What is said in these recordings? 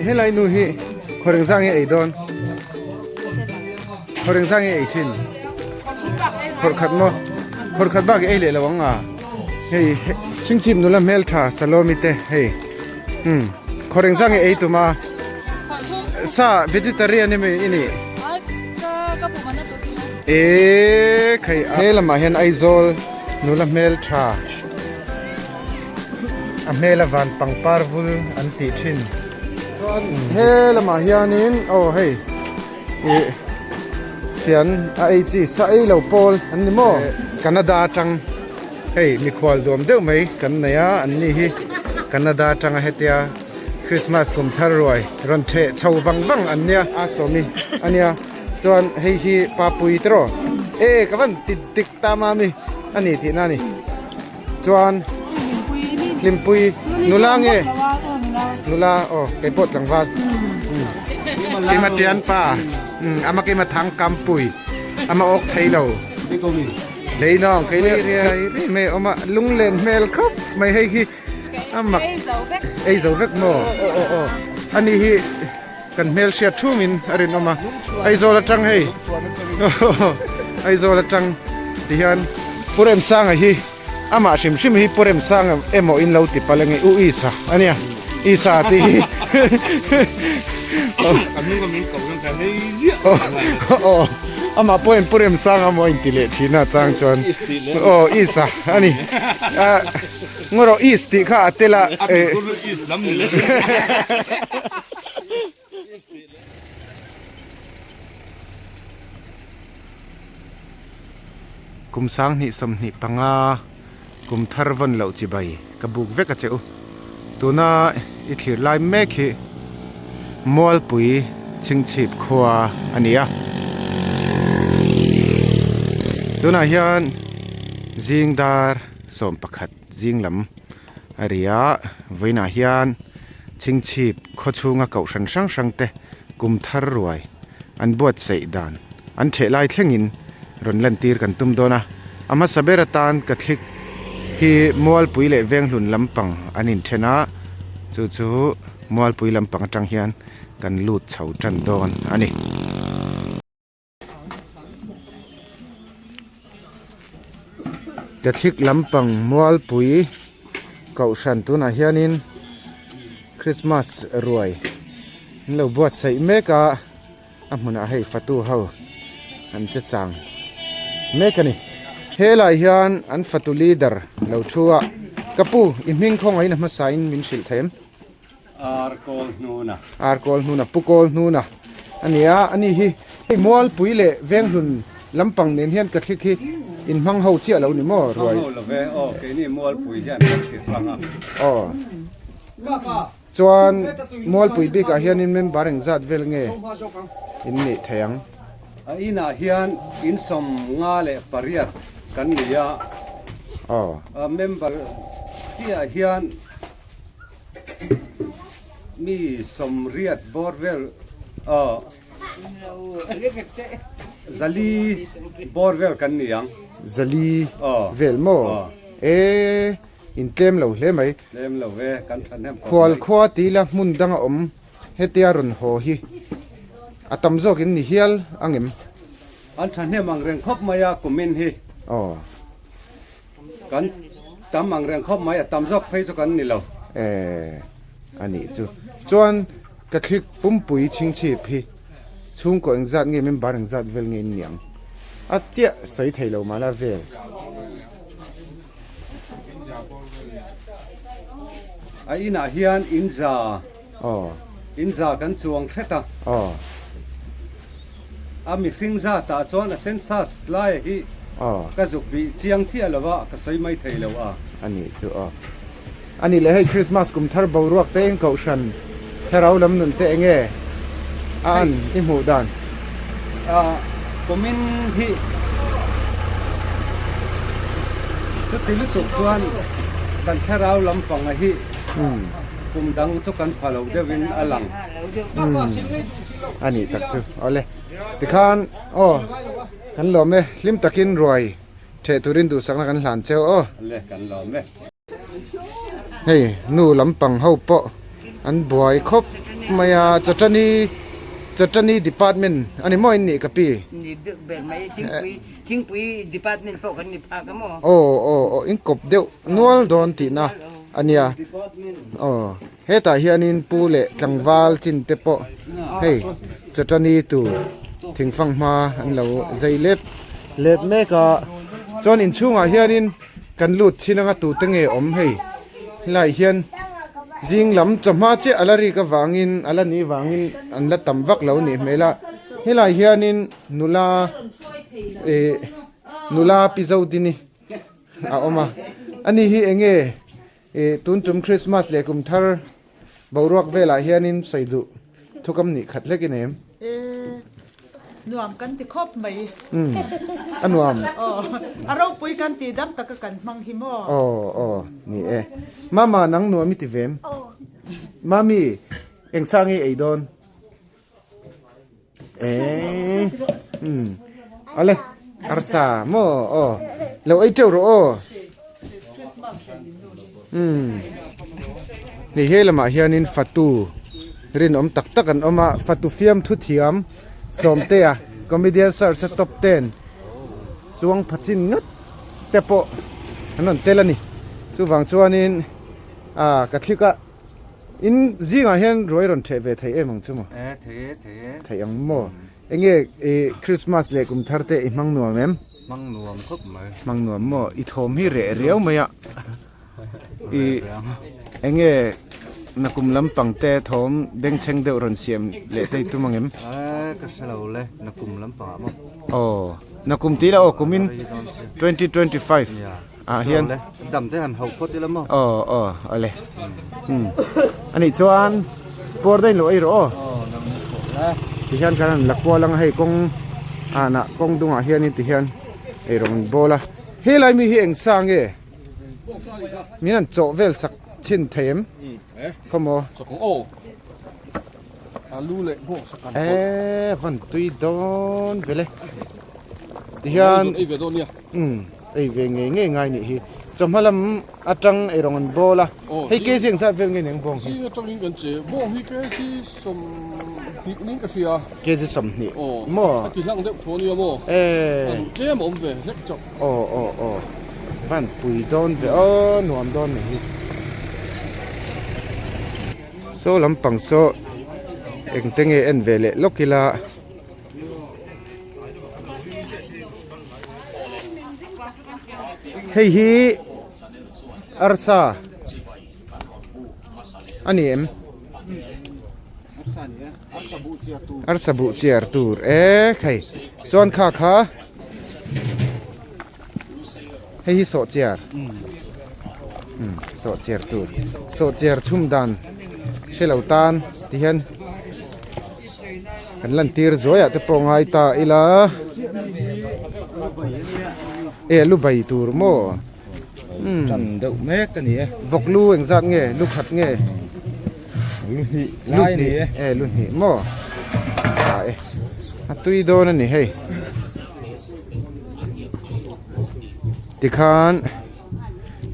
Helai nu hi khawreng zang hi ei dawn khawreng zang hi ei thin khawrh khat maw khawrh khat bak hi ei leh lo ang a hei chhingchhip nula hmeltha Salome te hei umm khawreng zang hi ei tum a sa vegetarian emaw i nih eee khai he lamah hian Aizawl nula hmeltha. A hmel a van pangpar vul an tih thin. Chuan he lamah hianin aw hei ih fian a ei chi sa ei lo pawl an ni maw? Canada atang hei mikhual duam deuh mai kan nei a an ni hi Canada atanga hetia Christmas kum thar ruai rawn theh chho vang vang an nia a sawmi a nia chuan hei hi papui te rawh e ka van ti dik ta mami a ni tihna a ni. Chuan Hlimpui nula nge nula aw kei pawh tlangval keima tian pa ama keima thang kampui ama awk thei lo lei nawng kei leh riai riai mai a awm a lunglen hmel khawp mai hei hi a mak ei zo vek maw aw aw aw ani hi kan hmel hriat thungin a rinawm a Aizawl atang hei Aizawl atang ti hian Pu Remsanga hi amah hrim hrim hi Pu Remsanga emaw in lo ti palh ange U Isa ania Isa tih hi aw amah pawhin Pu Remsanga emaw a inti leh thin a chang chuan aw Isa ani ngaw rawh Is tih kha a tel a Kum sanghnih 25 kum thar vawn loh chi bai ka buk vek a che u. Tuna i thlir lai mek hi Mualpui chhingchhip khua a ni a. Tunah hian zing dar 11 zing lam a ri a, vawiinah hian chhingchhip khaw chhunga kohhran hrang hrang te kum thar ruai an buatsaih dan an theh lai thlengin rawn lantir kan tum dawn a, a hmasa ber atan ka thlik hi Mualpui leh Venghlun lampang an inthen a, chu chu Mualpui lampang atang hian kan lut chho tan dawn a ni. Catholic lampang mualpui kohhran tunah hianin Christmas ruai an lo buatsaih mek a a hmunah hei fatu ho an che chang mek a ni helai hian an fatu leader lo thu a ka pu i hming khawngaih in a hmasa in min hrilh thei em. Ar kawl hnuna. Ar kawl hnuna, Pu Kawl hnuna a ni a, ani hi hei Mualpui leh Venghlun lampang nen hian ka thlik hi in hmang ho chiah lo ni maw ruai? Hmang ho lo ve, aw keini Mualpui hian kan ti hrang a. Aw chuan Mualpui bikah hianin member engzat vel nge in nih thei ang? A inah hian in 58 kan ni a, aw member chiah hian Mi 80 bawr vel aw 400 bawr vel kan ni ang. 400 vel maw? E in tlem lo hle mai. Tlem lo ve, kan thahnem khawp mai. Khual khua ti ila hmun dang a awm hetia rawn haw hi a tam zawk in ni hial angem? An thahnem ang reng khawp mai a kumin hi. Aw. Kan tam ang reng khawp mai, a tam zawk phei chu kan ni lo. Eh, a nih chu. Chuan ka thlik pumpui chhingchhip hi chhungkaw engzat nge member engzat vel nge in niang? A chiah sawi thei lo mahla vel. A inah hian inza. Aw. Inza kan chuang hret a. Aw. A mihring zatah chuan a census laia hi ka zuk bih chiang chiah lo a, ka sawi mai thei lo a. A nih chu aw. A nih leh hei Christmas kum thar boruak te eng kohhran thlarau lam nun te enge a an i hmuh dan? Kumin hi chuti lutuk chuan kan thlarau lampanga hi. Kum dang chu kan pha lo deuhin a lang. Umm a nih tak chu awle tikhan aw kan lawm e hlim takin ruai theh turin duhsakna kan hlan cheu aw. Le kan lawm e. Hei nu lampang ho pawh an buai khawp mai a chawtani chawtani department a ni maw in nih ka pi. Ni deuh ber mai thingpui thingpui department pawh kan ni phak a maw. Aw aw aw in kawp deuh nual dawn tihna. A nia. Aw, hetah hianin pu leh tlangval chin te pawh hei chawtani tur thingfang hma an lo zai lep lep mek a. Chuan inchhungah hianin kan lut chin anga tute nge awm hei helaiah hian zing lam chawhma chiah a la rik avangin a la nih vangin an la tam vak lo nih hmel a. Helaiah hianin nula eh nula pi Zodini a awm a ani hi eng nge ih tun tum Christmas leh kum thar boruak velah hianin sawi duh thukam nih khat hlek i nem. E nuam kan ti khawp mai. Umm a nuam. Aw a ropui kan tih dam taka kan hmang hi maw. Aw aw ni e. Mama nang nuam i ti vem? Mami eng sang i ei dawn? Eee umm awle arsa maw aw lo ei teuh rawh aw umm hei he lamah hianin fatu rinawm tak tak an awm a fatu fiamthu thiam sawmtea comedian search a top ten chuang pha chin ngat te pawh an rawn tel a ni chuvang chuanin ah ka thlik a. In zingah hian ruai rawn theh ve thei em ang chu maw? E, thei e, thei e. Thei ang maw? Enge i Christmas leh kum thar te i hmang nuam em? Hmang nuam khawp mai. Hmang nuam maw? I thawm hi reh riau mai a. I enge nakum lampang te thawm bengchheng deuh rawn siam leh te i tum ang em? E, ka hre lo le, nakum lampang ah maw? Aw, nakum tih la aw, kumin 2025. Ah hian dam te han ho phawt ila maw aw aw ale um ani chuan puar daih lo ei rawh aw ti hian kan han la kual anga hei kawng anah kawng dungah hianin ti hian ei rawng an bawl a helai mi hi eng sa nge min han chawh vel sak chhin thei em khawmaw e van tui dawn vele ti hian Umm ei ve ngei ngei ngai nih hi. Chawhma lam atang ei rawng an bawl a. Hei kg ang zat vel nge ni ang bawng hi? Zing atangin kan che. Bawng hi kg 20 ning ka hria. Kg 20 maw? A ti hlang deuh tho ania maw? An tlem a awm ve hlek chauh. Aw aw aw. Van pui dawn ve aw nuam dawn nih hi. Saw lampang saw engte nge en ve leh lawk ila. Hei hi arsa a ni em? Arsa buh chiar tur e khai chuan kha kha hei hi sawh chiar sawh chiar tur sawh chiar chhum dan hre lo tan ti hian Kan lantir zuaiah te pawh ngai ta ila e lu bai tur maw umm tan deuh mek a ni e vawk lu engzat nge lu khat nge lu hnih lai a ni e e lu hnih maw tha e a tui dawn a ni hei tikhan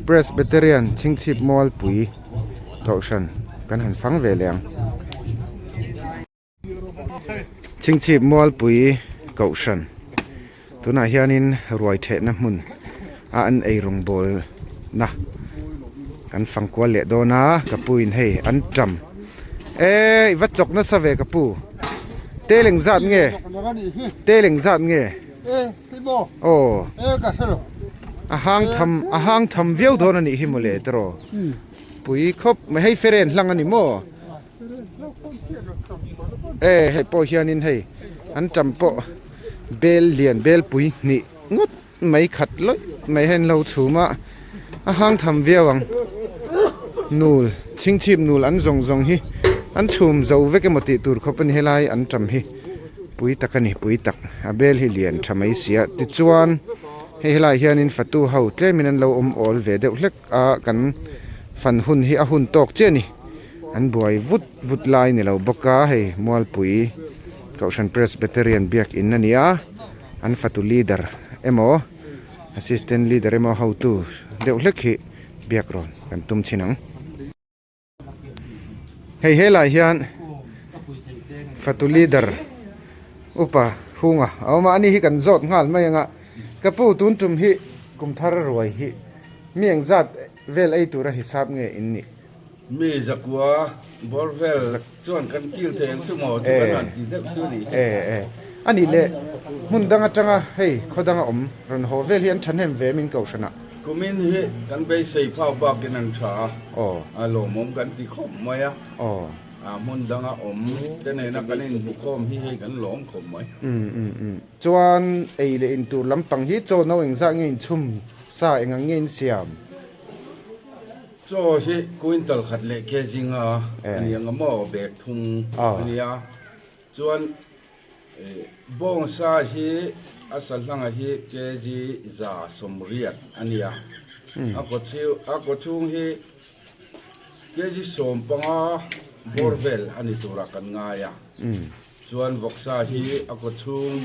Presbyterian chhingchhip mualpui Kohhran kan han fang ve leh ang. Chhingchhip Mualpui Kohhran tunah hianin ruai thehna hmun a an ei rawngbawl na kan fang kual leh dawn a ka pu in hei an tam e i va chawk nasa ve ka pu tel engzat nge tel engzat nge aw a hang tham a hang tham viau dawn a nih hi mawle tiraw pui khawp mai hei feren hlang a ni maw e hei pawh hianin hei an tam pawh bel lian bel pui hnih ngawt mai khat lawih mai hian lo chhum a a hang tham viau ang nul chhingchhip nul an zawng zawng hi an chhum zo vek emaw tih tur khawp a ni helai an tam hi. Pui tak a ni, pui tak. A bel hi lian tha mai sia. Tichuan, hei helaiah hianin fatu ho tlemin an lo awm awl ve deuh hlek a, kan fan hun hi a hun tawk chiah a ni. An buai vut vut lai ni lo bawk a, hei Mualpui Kohhran Presbyterian biakin a ni a, an fatu leader emaw assistant leader emaw hotu deuh hlek hi biak rawn kan tum chhin ang. Hei helai hian fatu leader upa hunga a awm a, ani hi kan zawt nghal mai ang a, ka pu tun tum hi kum thar ruai hi mi engzat vel ei tura hisap nge in nih? Mi zakua bawr vel chuan kan kil thei ang chu maw chu kan han ti deuh chu a ni. E e anih leh hmun dang atanga hei khaw danga awm rawn haw vel hi an thahnem ve min kohhran ah. Kumin hi kan beisei phau bakin an tha a, a lawmawm kan ti khawp mai a, a hmun danga awm te nena kan inhmu khawm hi hei kan lawm khawp mai. Chuan ei leh in tur lampang hi chaw no engzah nge inchhum sa engang nge insiam? Chaw hi quintal khat leh kg nga a ni ang a maw bag thung a nia chuan bawngsa hi a sahlanga hi kg 160 a nia a kaw a kaw chhung hi kg 15 bawr vel a ni turah kan ngai a chuan vawksa hi a kaw chhung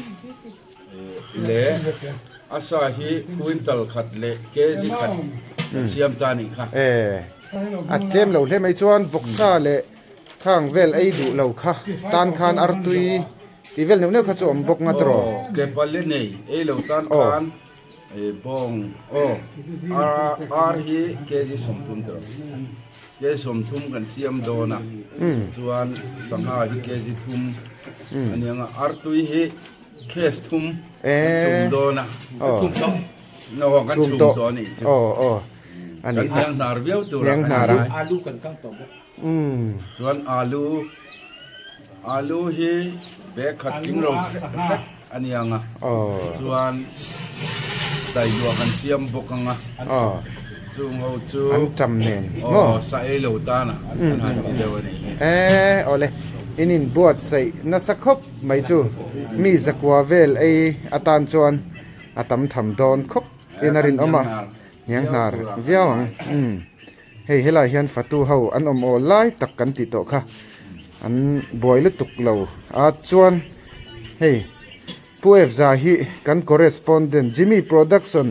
leh a sa hi quintal khat leh kg khat kan siam ta nih kha. E a tlem lo hle mai chuan vawksa leh khang vel ei duh lo kha tan khan artui tih vel neuh neuh kha chu awm bawk nga tawh. Aw ke pali nei ei lo tan khan bawng aw ar hi kg 30 tawh. Kg 30 kan siam dawn a chuan sangha hi kg 3 a ni ang a artui hi case 3 kan chhum dawn a aw kan chhum tawh a nih chu kan hniang hnar viau tur a kan ngai alu kan kang tawh bawk chuan alu alu hi bag khat tling ro hrek a ni ang a chuan daiduah kan siam bawk ang a chung ho chu an tam nen maw sa ei lo tan a an han ti deuh a nih hi e awle in in buatsaih nasa khawp mai chu mi zakua vel ei atan chuan a tam tham dawn khawp in a rinawm a hnianghnar viau ang umm. Hei helai hian fatu ho an awm awl lai tak kan tih tawh kha an buai lutuk lo a chuan hei Pu Efza hi kan correspondent Jimmy Production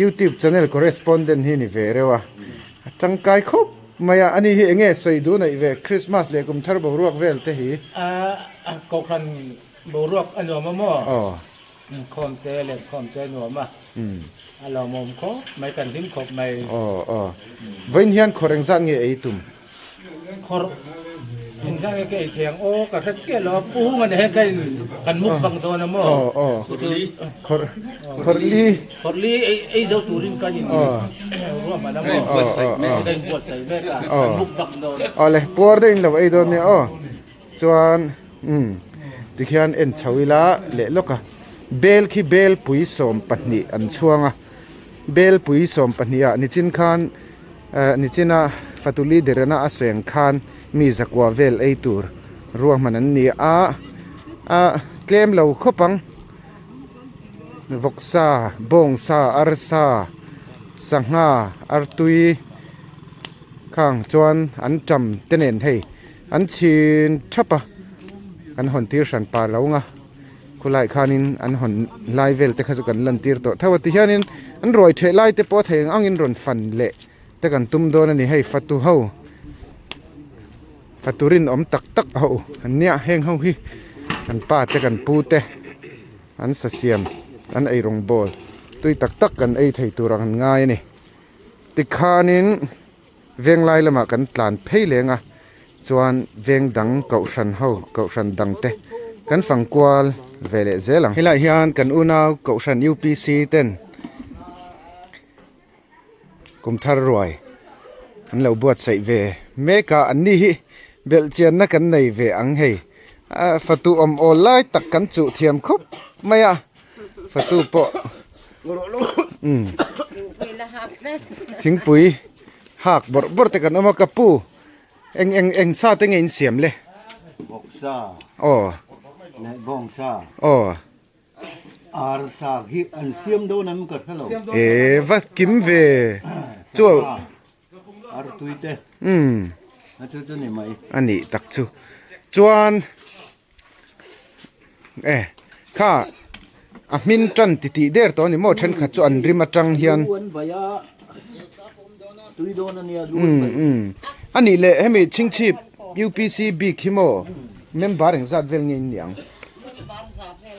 YouTube channel correspondent hi ni ve reuh a a tangkai khawp mai a ani hi enge sawi duh neih ve Christmas leh kum thar boruak vel te hi. A kohhran boruak a nuam a maw? Aw. Inkhawm te leh khawm te a nuam a. A lawmawm khawp mai, kan hlim khawp mai. Aw aw. Vawiin hian khawr engzat nge ei tum? Khawr engzat nge ka ei thei ang aw ka hre chiah lo a, Pu Hunga nen hian ka in kan muk bang dawn a maw? Aw aw. Khawr khawr li. Khawr li ei ei zo turin kan in ruahman a maw? Ka in buatsaih mek a, kan muk bang dawn. Aw le, puar deuh in lo ei dawn nia aw. Chuan umm tikhian en chho ila leh lawk a bel khi bel pui 12 an chhuang a bel pui 12 ah nichin khan eh nichina fatu leader ana a sawi ang khan mi zakua vel ei tur ruahman an ni a ah tlem lo khawp ang vawksa bawngsa arsa sangha artui khang chuan an tam te nen hei. An chhin thap a, kan hawn tir hran pa lo nga, khulai khanin an hawn lai vel te kha chu kan lan tir tawh tho a, tihianin an ruai theh lai te pawh a thei ang angin rawn fan leh te kan tum dawn a ni, hei fatu ho fatu rinawm tak tak ho an nia heng ho hi kan pa te kan pu te an sa siam an eirawng bawl tui tak tak kan ei thei tur ang an ngai a ni tikhanin. Venglai lamah kan tlan phei leng a, chuan veng dang kohhran ho kohhran dang te kan fang kual ve leh zel ang. Helaiah hian kan unau kohhran UPC ten kum thar ruai an lo buatsaih ve mek a, an ni hi belhchianna kan nei ve ang hei fatu awm awl lai tak kan chuh thiam khawp mai a. Fatu pawh umm thingpui hak bawrh bawrh te kan awm a ka pu eng eng eng sa te nge in siam le Vawksa aw leh bawngsa aw arsa hi an siam dawn em ka hre lo e va kim ve chu artui te umm. A chu chu ni mai. A nih tak chu. Chuan e kha a hmin tan ti tih der tawh a ni maw thenkhat chu an rim atang hian. Lu an vai a tui dawn a nia lu an vai. A nih leh hemi chhingchhip UPC bik hi maw member engzat vel nge in ni ang?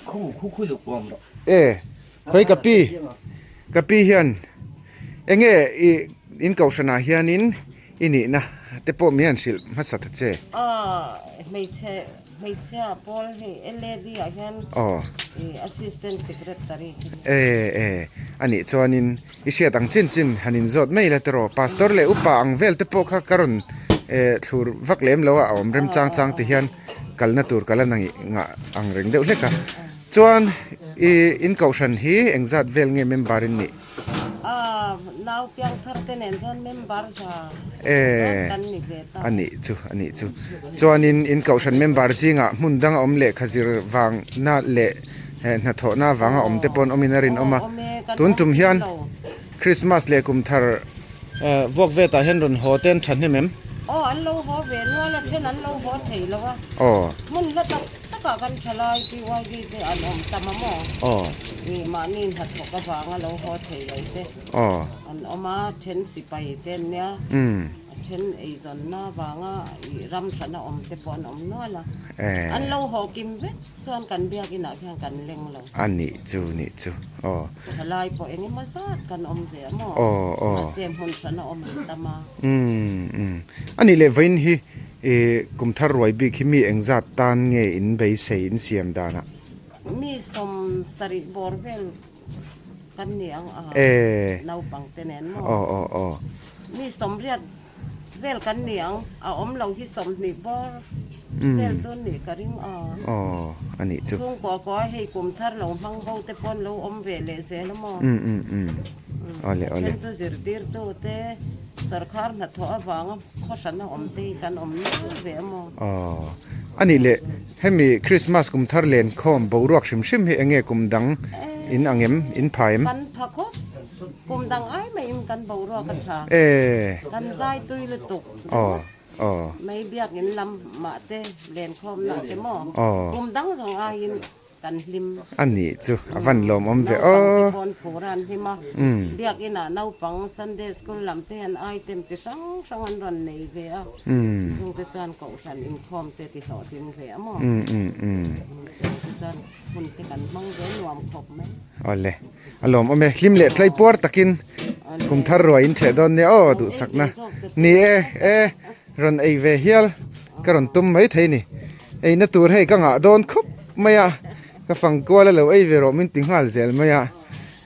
Khu khu khu zuk awm rawh. E khawi ka pi ka pi hian enge i in kohhranah hianin I nihna te pawh min han hrilh hmasa ta che. Aw, hmeichhe hmeichhia pawl hei LAD ah hian i Assistant Secretary chu ni. E e, a nih chuanin i hriat ang chin chin han inzawt mai la tiraw. Pastor leh upa ang vel te pawh kha ka rawn thlur vak lem lo a, a awm rem chang chang ti hian kalna tur ka la na ngah ang reng deuh hlek a. Chuan i in kohhran hi engzat vel nge member in nih? A nau piang thar te nen chuan member za kan ni ve ta. A nih chu, a nih chu. Chuanin in kohhran member zingah hmun dang a awm lehkha zir vangna leh hnathawhna vanga awm te pawh an awmin a rinawm a. Tun tum hian Christmas leh kum thar vuak vetah hian rawn haw te an tha hnem em? Aw, an lo haw ve nual a, then an lo haw thei lo a. Hmun hla tak. Takah kan thalai PYD te an awm tam a maw? Ih mahni hnathawk avanga lo haw thei lo te an awm a, then sipai te an nia, a then eizawnna avanga ih ram hrana awm te pawh an awm nual a, an lo haw kim vek chuan kan biakinah khian kan leng lo. A nih chu nih chu aw. Thalai pawh eng emaw zat kan awm ve a maw? Mahse hmun hrana awm an tam a. A nih leh vawiin hi I kum thar ruai bik hi mi engzat tan nge in beisei in siam danah? Mi 70 bawr vel kan ni ang a, naupang te nen maw? Aw aw aw. Mi 80 vel kan ni ang, a awm lo hi 20 bawr vel chu nih ka ring a. Aw a nih chu. Chhungkua kua hei kum thar lo hmang bo te pawn lo awm ve leh zel a maw? Awle awle. Then chu zirtirtu te sarkar hnathawh avanga khawhran a awm te hi kan awm nual ve a maw? Aw. A nih leh hemi Christmas kum thar len khawm boruak hrim hrim hi enge kum dang in ang em? In pha em? Kan pha khawp. Kum dang ai maiin kan boruak a tha. Kan zai tui lutuk. Aw. Aw. Mei biakin lamah te len khawmna te maw? Kum dang zawng aiin Kan hlim. A nih chu a van lawmawm ve aw. Naupang te pawn phur a an hlim a. Biakin ah naupang Sunday school lam te hian item chi hrang hrang an rawn nei ve a. Chung te chuan kohhran inkhawm te ti hlawhtling ve a maw. Chung te chuan hun te kan hmang ve nuam khawp mai. Awle a lawmawm e. Hlim leh tlai puar takin kum thar ruai in ṭheh dawn nia aw duhsakna. Ni e e rawn ei ve hial ka rawn tum mai thei ni. Eina tur hei ka ngah dawn khawp mai a, ka fang kual a lo ei ve rawh min ti nghal zel mai a,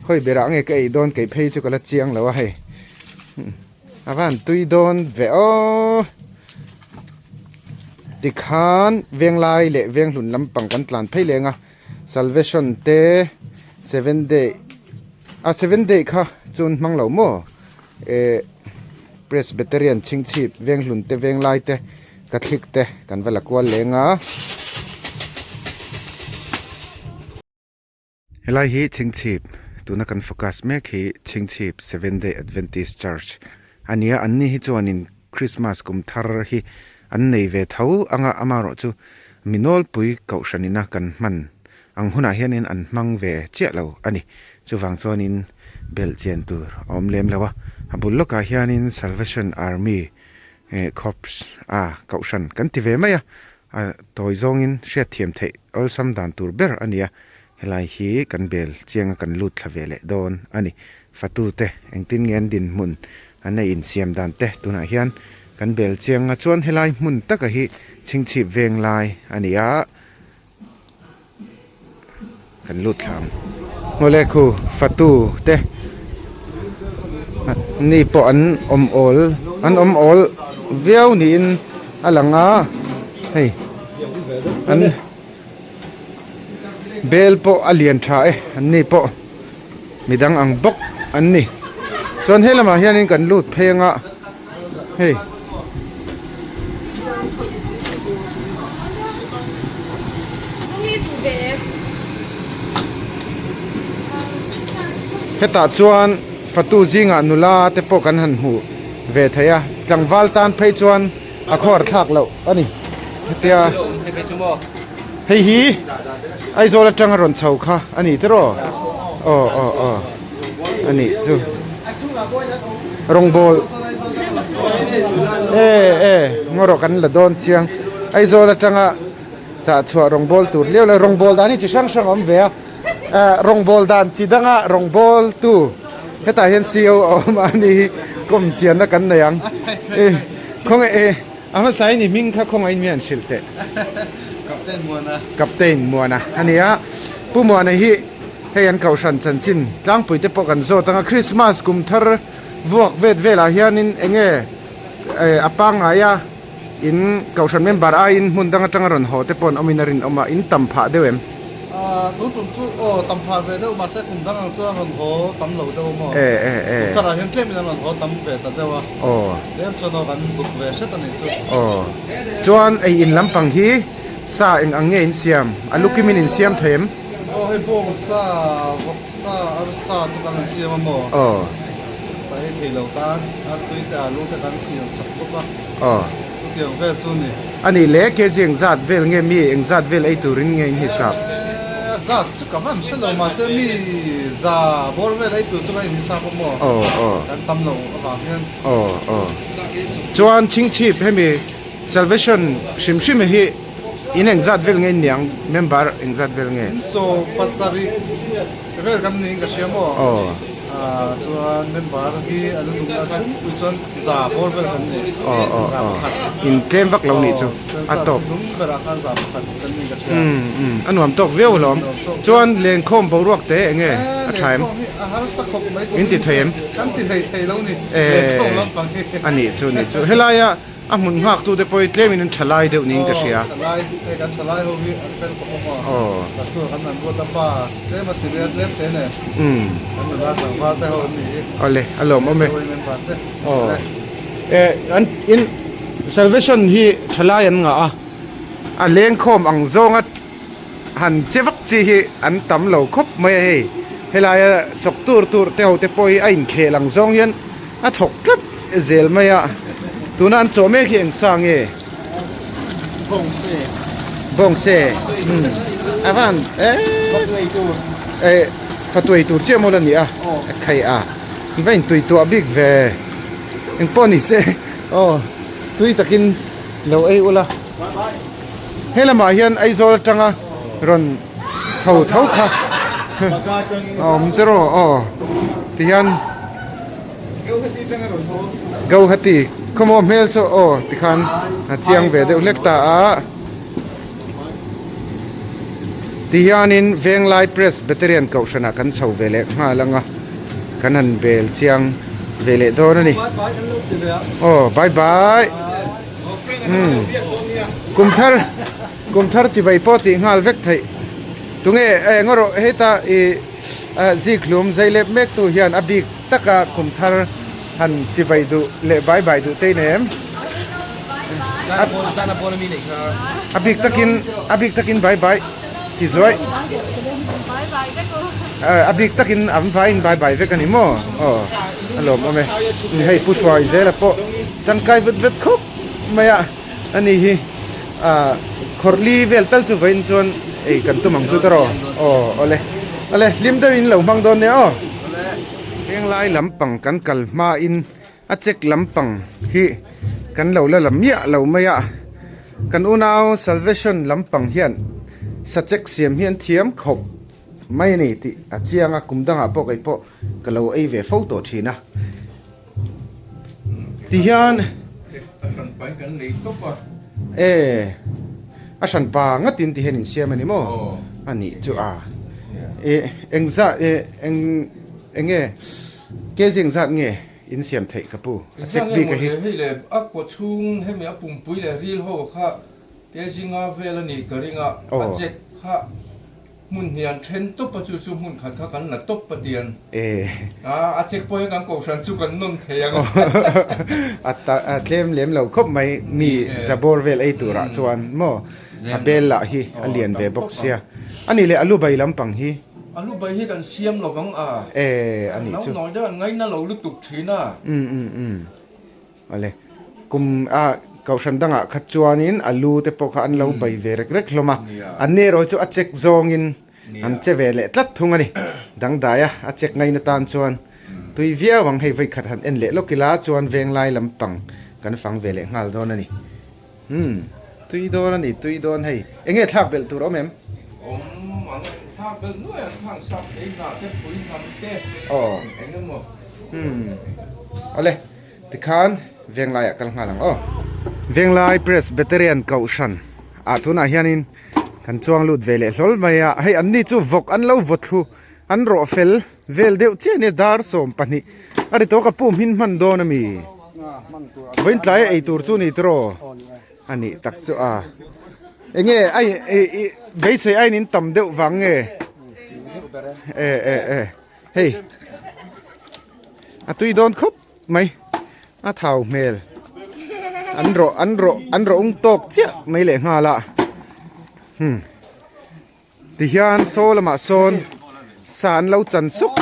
khawi berah nge ka ei dawn keih phei chu ka la chiang lo a hei, a van tui dawn ve aw, tikhan venglai leh venghlun lampang kan tlan phei leng a, salvation te seven day a seven day kha chuan hmang lo maw eh presbyterian chhingchhip venghlun te venglai te. Ka thlik te kan va la kual leng a. Helai hi Chhingchhip tuna kan focus mek hi Chhingchhip Seventh Day Adventist Church a ni a, anni hi chuanin Christmas kum thar hi an nei ve tho anga amaherawh chu mi nawlpui kohhran ina kan hman ang hunah hianin an hmang ve chiah lo a ni. Chuvang chuanin belh chian tur a awm lem lo a, a bul lawkah hianin Salvation Army Eh corps a kohhran kan ti ve mai a, a tawi zawngin hriatthiam theih awlsam dan tur ber a ni a, helai hi kan bel chiang a kan lut thla ve leh dawn a ni. Fatute engtin nge an dinhmun an ei insiam dan te tunah hian kan bel chiang a chuan helai hmun taka hi chhingchhip veng lai a ni a. Kan lut thla ang. Ngawle khu fatu te ni pawh an awm awl an awm awl viau niin a lang a hei an bel pawh a lian tha e an ni pawh midang ang bawk an ni chuan he lamah hianin kan lut phei anga hei hetah chuan fatu zingah nula te pawh kan han hmuh ve thei a tlangval tan phei chuan. A khawhar thlak loh a ni hetia hei hi Aizawl atanga rawn chho kha a ni tiraw aw aw aw a nih chu rawngbawl e e ngaw rawh kan la dawn chiang Aizawl atanga chah chhuah rawngbawl tur liau leh rawngbawl dan hi chi hrang hrang a awm ve a rawngbawl dan chi danga rawngbawl tu hetah hian C_O a awm a ni hi kawm chianna kan nei ang e khawnge e a hmasa in i hming kha khawngaih in mi an hrilh teh Captain Muana Captain Muana a ni a Pu Muana hi hei an kohhran chanchin tlangpui te pawh kan zawt ang a Christmas kum thar vuak vet velah hianin enge a pangngai a. In kohhran member aiin hmun dang atanga rawn haw te pawh an awmin a rinawm a, in tam phah deuh em? Aaa tun tum chu aw tam phah ve deuh mahse kum dang ang chuan rawn haw tam lo deuh maw? E e e. Kum tharah hian tlemin an rawn haw tam ve ta deuh a. Aw. Tlem chuan aw kan duk ve hret a nih chu. Aw. Chuan ei in lampang hi sa eng ang nge in siam? A lukimin in siam thei em? Aw hei bawng sa, vawk sa, arsa chu kan rawn siam a maw? Aw. Sa ei thei lo tan artui te alu te kan siam sak bawk a. Aw. Chutiang vel chu ni. A nih le, kg engzat vel nge mi engzat vel ei turin nge in hisap? Eee zat chu ka van hre lo mahse mi za bawr vel ei tur chu kan inhisap a maw? Aw aw. Kan tam lo avang hian. Aw aw. Chuan chhingchhip hemi Salvation hrim hrim hi in engzat vel nge in niang member engzat vel nge? In 70 vel kan niin ka hria maw? Aw. Chuan member hi a lu nung a tlangpui chuan za bawr vel kan ni. Aw aw aw. In tlem vak lo nih chu a tawp. Nung berah khan za pakhat kan niin ka hria. Umm umm a nuam tawk viau alawm. Chuan lenkhawm boruak te eng nge a tha em? Lenkhawm hi a harsa khawp mai. Min ti thei em? Kan ti thei thei lo ni. Lenkhawm lampang hi. A nih chu nih chu. Helaia A hmun nghak tu te pawh hi tlemin an tha lai deuh niin ka hria. Aw, tha lai, hei kan tha lai ho hi an fel khawp awm aw. Aw. Kan tur kan an ruat a pa, tlem a sivia tlem te nen. Umm. Kan nula tlangval te ho an ni hi. Awle, a lawm awm e. Sawi member te. Aw. E, an in Salvation hi tha lai an ngah a, a lengkhawm ang zawnga han che vak chi hi an tam lo khawp mai a hei. Helaia chawk tur tur te ho te pawh hi a inkhel ang zawng hian A thawk tlat zel mai a, tuna an chawh mek hi eng sa nge? Bawngse. Bawngse, umm a van eh eh fatuai tur chiah mawl a ni a, a khai a, va intui tuah bik ve, eng pawh ni se aw tui takin lo ei ula. He lamah hian Aizawl atanga rawn chho tho kha a awm tiraw aw tihian Gauhati khawmaw hmel saw aw tikhan a chiang ve deuh hlek ta a tihianin Venglai Presbyterian kohhranah kan chho ve leh nghal ang a kan han bel chiang ve leh dawn a ni aw bye bye. Kum thar kum thar chibai pawh tih nghal vek theih tunge eng erawh heta ih zikhlum zai lep mek tu hian a bik taka kum thar han chibai duh leh bai bai duh te in em a bik takin a bik takin bai bai ti zuai a bik takin an vaiin bai bai vek a ni maw aw a lawmawm e hei pu hruai zela pawh. Tangkai vet vet khawp mai a, ani hi ah khawrh li vel tal chu vawiin chuan ei kan tum ang chu ta rawh aw awle awle hlim deuh in lo hmang dawn nia aw. Henglai lampang kan kal hmain a check lampang hi kan lo la la miah lo mai a, kan unau salvation lampang hian sa check siam hi an thiam khawp mai a ni tih a chiang a, kum dangah pawh kei pawh ka lo ei ve fo tawh thin a. Ti hian a hran pa in kan lei tawp a. E a hran pa ngat in ti hian in siam a ni maw? A nih chu a. E eng zat e eng eng nge kg eng zat nge in siam theih ka pu a check bik a hi. Hei le a kaw chhung hemi a pumpui leh ril ho kha kg nga vel a nih ka ring a a check kha Hmun hnian then tawp a chu chu hmun khat kha kan la tawp a tian. A check pawh hian kan kohhran chu kan nawn thei ang. A ta a tlem lem lo khawp mai mi zabawr vel ei turah chuan maw a bel lah hi a lian ve bawk sia. A nih leh alu bai lampang hi. Alu bai hi kan siam lo vang a. E a nih chu. Nau nawi deuh an ngaina lo lutuk thin a. Um um um. Awle kum a. Kohhran dangah kha chuanin a lu te pawh kha an lo bai ve rek rek hlawm a, an ni erawh chu a check zawngin an che ve leh tlat thung a ni. Dangdai a, a check ngaina tan chuan tui viau ang hei vawikhat han en leh lawk ila chuan venglai lampang kan fang ve leh nghal dawn a ni. Umm tui dawn a ni tui dawn hei eng nge thlak belh tur a awm em? Awm ang em thlak belh nuai ang khang sap thei hnah te pui hnam te eng emaw. Umm awle tikhan venglai ah kal nghal ang aw. Venglai Presbyterian Kohhran ah tunah hianin kan chuang lut ve leh hlawl mai a hei an ni chu vawk an lo vaw thlu an rawh fel vel deuh chiah ania dar 12 a ri tawh ka pu hmin hman dawn a mi. Vawiin tlai a ei tur chu ni tiraw a nih tak chu a enge a i beisei a in tam deuh vang nge e e e hei a tui dawn khawp mai a thau hmel an rawh an rawh an rawh ung tawk chiah mai leh nghal a hmm. Tihian saw lamah sawn sa an lo chan sawk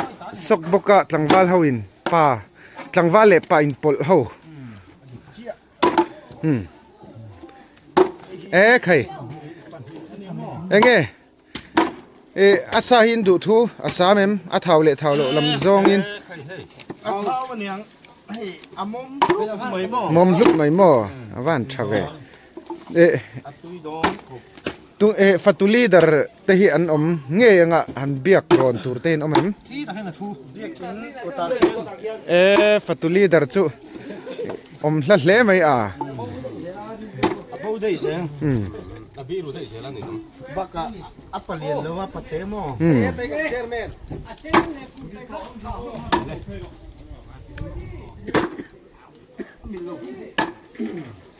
sawk bawk a tlangval ho in pa tlangval leh pa inpawlh ho umm e khai enge eh a sa hi in duh thu a sam em a thau leh thau loh lam zawng in mawm hlup mai maw a van tha ve eh Eh fatu leader te hi an awm ngei anga han biak rawn tur te in awm em? Eh fatu leader chu awm hla hle mai a.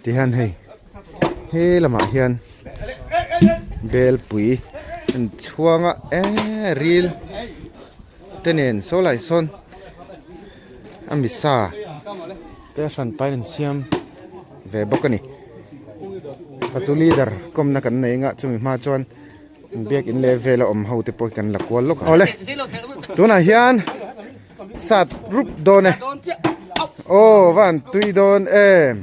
Tihian hei he lamah hian belpui an chhuang a eee ril te nen saw lai sawn a misa te a hran pain an siam ve bawk a ni fatu leader kawmna kan nei anga chumi hma chuan biakin leh vela awm ho te pawh hi kan la kual lawk ang awle tunah hian. Sat rup dawn e. Aw van tui dawn em.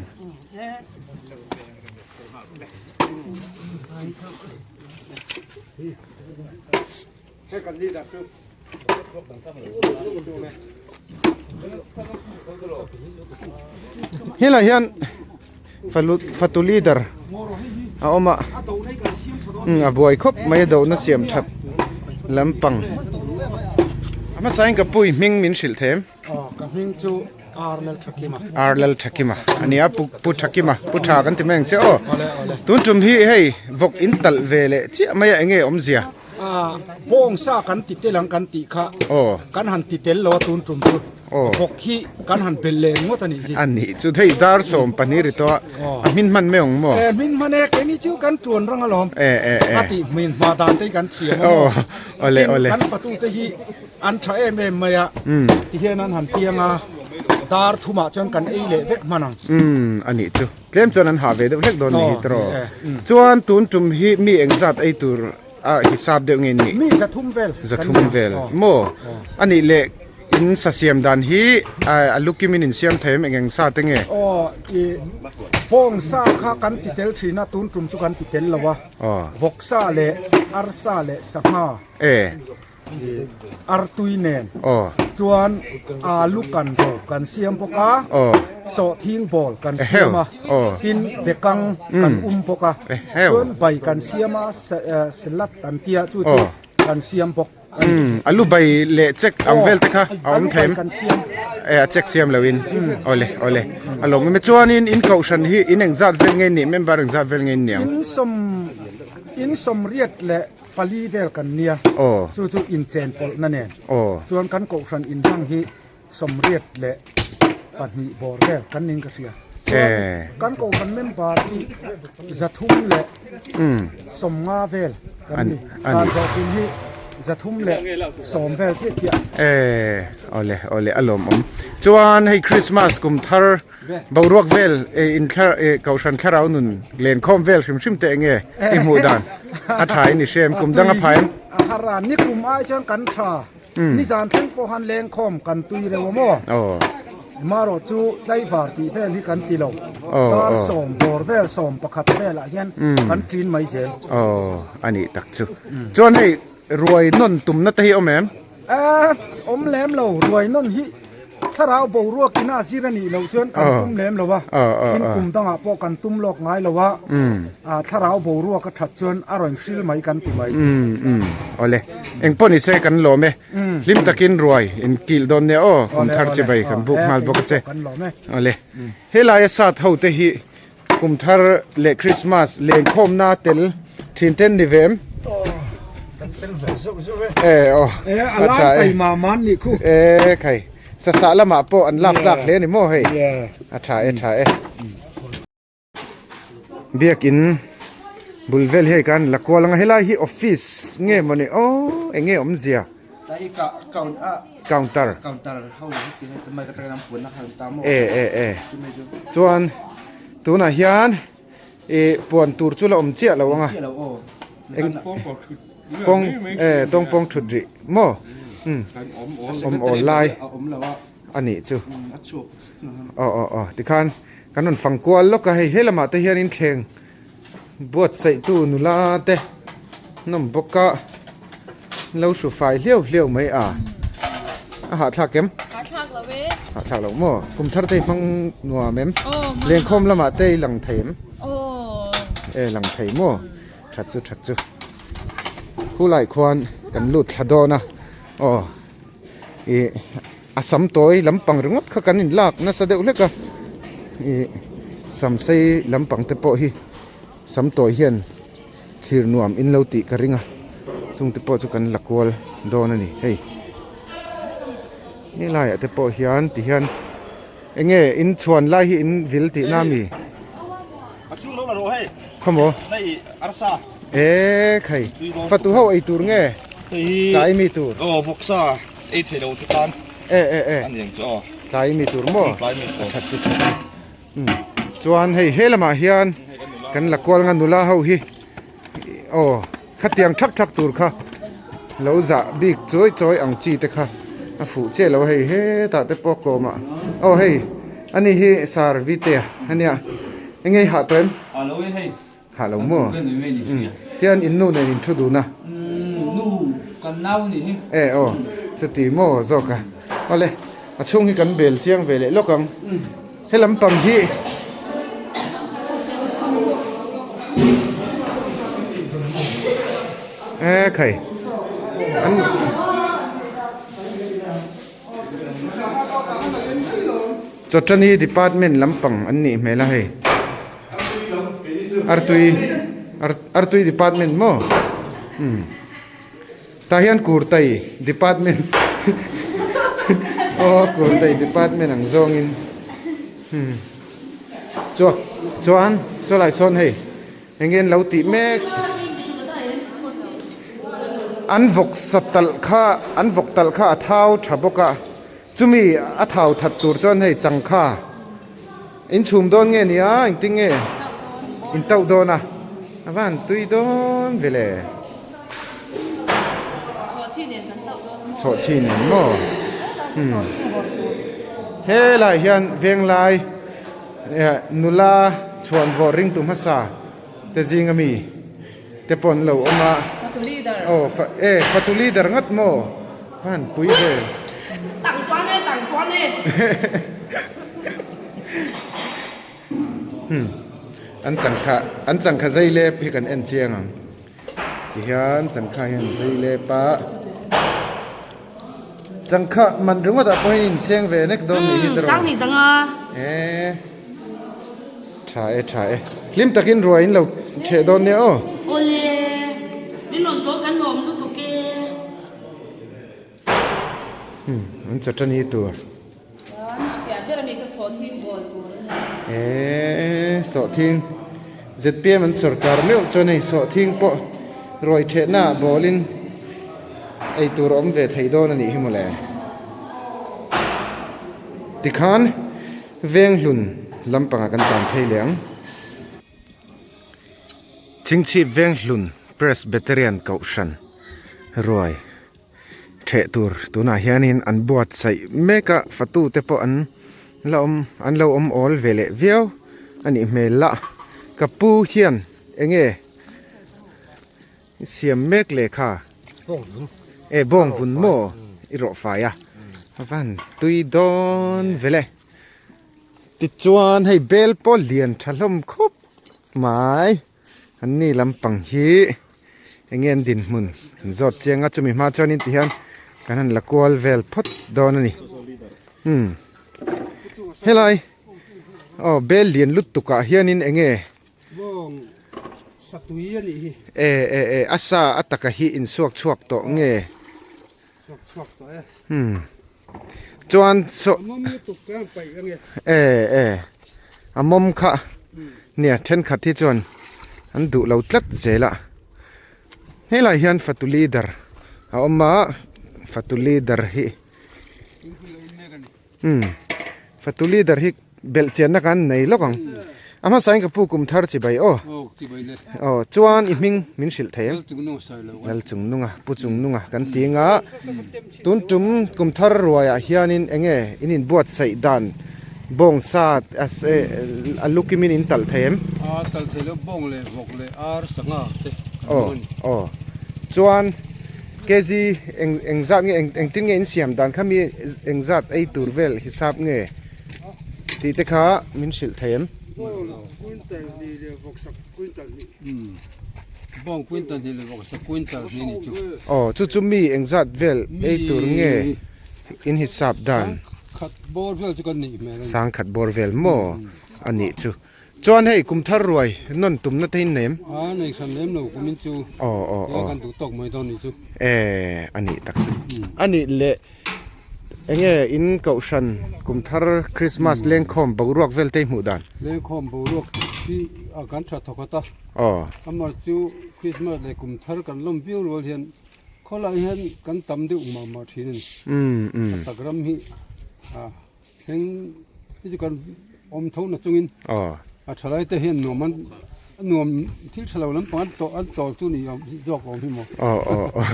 Helai hian fatu leader a awm a a buai khawp mai a dohna siam that lampang a hmasa in ka pui hming min hrilh them ka hming chu Arlal Thakima Arlal Thakima ania pu pu Thakima pu tha kan ti mai ang che aw tun tum hi hei vawk in talh ve leh chiah mai a enge awmzia Bawng sa kan ti tel ang kan tih kha kan han ti tel lo a tun tum chu vawk hi kan han belh leh ringawt a nih hi. A nih chu hei dar 12 ri tawh a, a hmin hman mai ang maw? E hmin hman e, keini chu kan tuan rang alawm. E e e. A tih hmin hma dan te hi kan thiam a maw? Awle awle. Kan fatute hi an tha em em mai a, tihian an han piang a, dar thumah chuan kan ei leh vek hman ang. Umm a nih chu. Tlem chuan an hah ve deuh hlek dawn a nih hi tiraw? Chuan tun tum hi mi engzat ei tur a hisap deuh nge nih? Mi 300 vel. 300 vel maw? A nih leh in sa siam dan hi a lukim in insiam thei em eng eng sa te nge? Aw i bawng sa kha kan ti tel thin a tun tum chu kan ti tel lo a. Vawk sa leh arsa leh sangha. E. Artui nen chuan alu kan ro kan siam bawk a, sawhthing ball kan siam a, tin bekang kan um bawk a, chuan bai kan siam a, salad an tia chu chu kan siam bawk a ni. Alu bai leh chek ang vel te kha a awm thei em? E a chek siam loin awle awle a lawm em chuanin in kohhran hi in engzat vel nge nih member engzat vel nge nih ang? In sawmriat leh Pali vel kan nia, chu chu inchen pawlhna nen chuan kan kohhran inhmang hi 82 bawr vel kan ning ka hria. Chuan kan kohhran member hi 350 vel kan ni. Dan zawh tum hi 310 vel chiah chiah. Awle awle a lawmawm. Chuan hei Christmas kum thar Boruak vel inthlar kohhran thlarau nun lenkhawm vel hrim hrim te enge i hmuh dan a tha in i hrem kum dang a phai em? A har a, ni kum ai chuan kan tha, ni zan thleng pawh han lengkhawm kan tui reuh a maw? Marawh chu tlaivar tih vel hi kan ti lo. Dar sawm bawr vel 11 velah hian kan ṭin mai zel. Aw, a nih tak chu. Chuan hei ruai nawn tumna te hi awm em? A awm lem lo, ruai nawn hi thlarau boruak ina a zir a nih loh chuan kan tum lem lo a, tin kum dangah pawh kan tum lawk ngai lo a, thlarau boruak a that chuan a rawn hril mai kan ti mai. Awle, engpawh ni se kan lawm e, hlim takin ruai in kilh dawn nia aw, kum thar chi bai kan buk nghal bawk a che. Awle, helaia sat ho te hi Kum thar leh Christmas lenkhawmna tel thin ten ni ve em? Kan tel ve zeuh zeuh e. E aw. E a lai tai ma man ni khu. E khai. Sasa lamah pawh an lak tlak hle ni maw hei. A tha e tha e. Biakin bul vel hei kan la kual anga helai hi office nge mawni aw enge awmzia. Counter. E e e chuan tunah hian ih puan tur chu la awm chiah lo ang a eng pawng e tawngpawng thut rih maw umm awm awl lai a nih chu aw aw aw tikhan kan rawn fang kual lawk a hei he lamah te hianin thleng Buatsaihtu nula te nawm bawk a lo hru fai hliau hliau mai a a hahthlak em? Hahthlak lo e. Hahthlak lo maw? Kum thar te i hmang nuam em? Lengkhawm lamah te i lang thei em? E lang thei maw? That chu that chu. Khulai khuan kan lut thla dawn a aw ih a sam tawi lampang ringawt kha kan in lak nasa deuh hlek a ih sam sei lampang te pawh hi sam tawi hian thlir nuam in lo tih ka ring a chung te pawh chu kan la kual dawn a ni hei helaiah te pawh hian ti hian eng nge in chhuan lai hi in vil tih na ami khawmaw e khai fatu ho ei tur nge tlai mi tur. Ei thei lo te tan. E e e. A niang chu aw. Tlai mi tur maw? Tlai mi tur. A that chu that chu. Um. Chuan hei he lamah hian kan la kual nga nula ho hi aw khatiang thak thak tur kha lo zah bik chawi chawi ang chi te kha a fuh chiah lo hei hetah te pawh kawm ah aw hei ani hi sar vitea ania enge i hah tawh em? Hah lo e hei. Hah lo maw? Umm. Tian in nu nen in thu dun a. Umm nu kan nau nih hi. E aw chuti maw zawk a. Awle a chhung hi kan bel chiang ve leh lawk ang. He lampang hi E khai an Chawtani department lampang an nih hmel a hei. Artui artui department maw umm tah hian kurtai department aw kurtai department ang zawngin umm chuan chuan chulai sawn hei eng nge an lo tih mek an vawk sa talh kha an vawk talh kha a thau tha bawk a chumi a thau that tur chuan hei changkha. In chhum dawn nge nia engtin nge in tauh dawn a a van tui dawn ve le chhawhchhi nen maw umm helaiah hian venglai nula chhuanvawr ringtu hmasa te zing ami te pawh an lo awm a aw e fatu leader ngat maw van pui ve hmm an changkha an changkha zei lep hi kan en chiang ang tihian changkha hian zei lep a changkha man ringawt ah pawh hian inseng ve nek dawn nih hi tiraw e Tha e tha e. Hlim takin ruai in lo theh dawn nia aw. Awle, min rawn tawh kan lawm lutuk e. Hmm, an chawtani tur. Chuan a piah ber ami kha sawhthing bawl tur a nia. Eee, sawhthing. ZPM an sorkar meuh chuan hei sawhthing pawh ruai thehna ah bawlin ei tur a awm ve thei dawn a nih hi mawle. Tikhan. Venghlun lampangah kan tlan phei leh ang. Chingchhip Venghlun Presbyterian Kohhran ruai theh tur tunah hianin an buatsaih mek a, fatute pawh an La awm an lo awm awl ve leh viau a nih hmel la ka pu hian eng nge i siam mek leh kha e bawng vun maw i rawh fai a a van tui dawn vel e tichuan hei bel pawh lian tha hlawm khawp mai. An ni lampang hi eng nge an dinhmun an zawt chiang a chumi hma chuanin ti hian kan han la kual vel phawt dawn a ni umm helai aw bel lian lutuk ah hianin eng nge e e e a sa a taka hi insuak chhuak tawh nge umm. Chuan saw e e a mawm kha nia thenkhat hi chuan an duh lo tlat zel a helai hian fatu leader a awm a fatu leader hi umm fatu leader hi. Belh chianna kan nei lawk ang. A hmasain ka pu kum thar chibai aw. Aw chuan i hming min hrilh thei em? Lal chung nunga pu chung nunga kan ti anga tun tum kum thar ruaiah hianin eng nge in inbuatsaih dan bawng sa a lukimin in talh thei em? A talh thei lo bawng leh vawk leh ar sangha te kan hmang a ni. Aw chuan kg eng engzat nge engtin nge in siam dan kha mi engzat ei tur vel hisap nge? Tih te kha min hrilh thei em? Bawng quintal hnih leh vawksa quintal hnih ni chu. Aw chu chu mi engzat vel ei tur nge in hisap dan? Sangkhat bawr vel chu kan nih hmel a ni. Sangkhat bawr vel maw a nih chu. Chuan hei kum thar ruai nawn tumna te in nei em? A nei hran lem lo kumin chu. Aw aw aw. Kan duh tawk mai dawn nih chu. E a nih tak chu. A nih leh. Enge in kohhran kum thar Christmas lengkhawm boruak vel te i hmuh dan? Lengkhawm boruak hi a kan tha thawkhat a. Aw. Amah chu Christmas leh kum thar kan lawm viau rual hian khawlai hian kan tam deuh mah mah thin a ni. Umm umm. A tak ram hi a thleng hi chu kan awm tho na chungin Aw. a thalai te hian nuam an nuam thil tha lo lampang an tawh an tawl chu ni awm zawk awm hi maw. Aw aw aw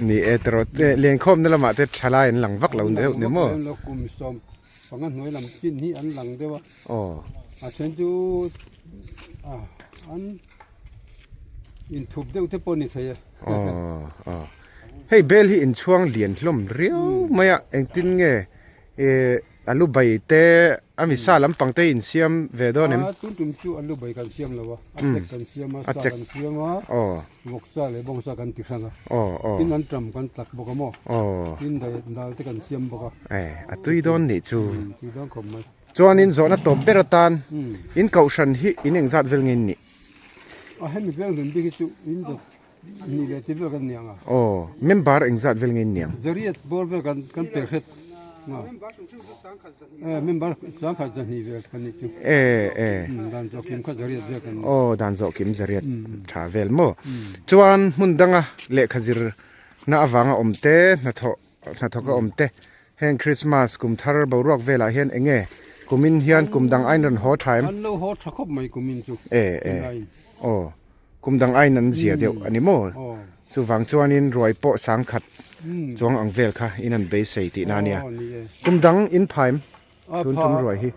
ni e tawrh che lenkhawm na lamah te thalai an lang vak lo deuh ni maw. An lang vak lo kum 15 hnuai lam chin hi an lang deuh a. Aw. A then chu a an inthup deuh te pawh ni thei e. Aw aw hei bel hi inchhuang lian hlawm riau mai a engtin nge Ehh alu bai te a mi sa lampang te in siam ve dawn em? A tun tum chu alu bai kan siam lo a, a chek kan siam a, sa kan siam a, vawk sa leh bawng sa kan ti hrang a, tin an tam kan tlak bawk a maw, tin dal te kan siam bawk a. Eh a tui dawn nih chu. Tui dawn khawp mai. Chuanin zawhna tawp ber atan in kohhran hi in engzat vel nge in nih? A hemi veng hlun bik hi chu in zawt Ni leh ti vel kan niang a. Aw, member engzat vel nge in niang? Zariat bawr vel kan kan pe hret nga. Eh, member sangkhat zahnih vel kan nih chu. Eh, eh. Dan zawh kim kha zariat vel kan ni. Aw, dan zawh kim zariat tha vel maw. Chuan hmun danga lehkha zir na avanga awm te, hnathawh hnathawk a awm te, heng Christmas kum thar boruak velah hian eng nge kumin hian kum dang ain rawn haw tha em? An lo haw tha khawp mai kumin chu. Eh, eh. Aw. Kum dang aiin an zia deuh a ni maw? Chuvang chuanin ruai pawh sangkhat chuang ang vel kha in an beisei tihna a nia. Kum dang in phaim tun tum ruai hi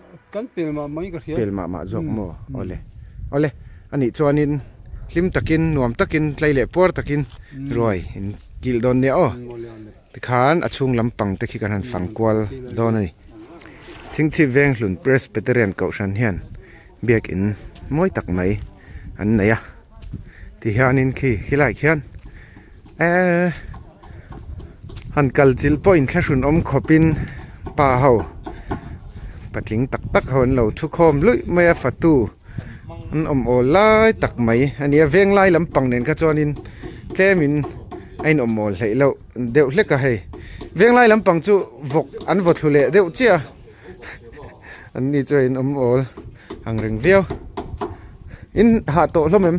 pel mah mah zawk maw? Awle awle anih chuanin hlim takin nuam takin tlei leh puar takin ruai in kilh dawn nia aw. Tikhan a chhung lampang te khi kan han fang kual dawn a ni. Chhingchhip Venghlun Presbyterian Kohhran hian biakin mawi tak mai an nei a tihianin khi khilai khian eee han kal chilh pawh inthlahrun awm khawpin pa ho patling tak tak ho an lo thu khawm luih mai a fatu an awm awl lai tak mai a ni a veng lai lampang nen kha chuanin tlemin a inawm awl hleih loh deuh hlek a hei veng lai lampang chu vawk an vaw thlu leh deuh chiah a. An ni chuan in awm awl ang reng viau. In hah tawh hlawm em?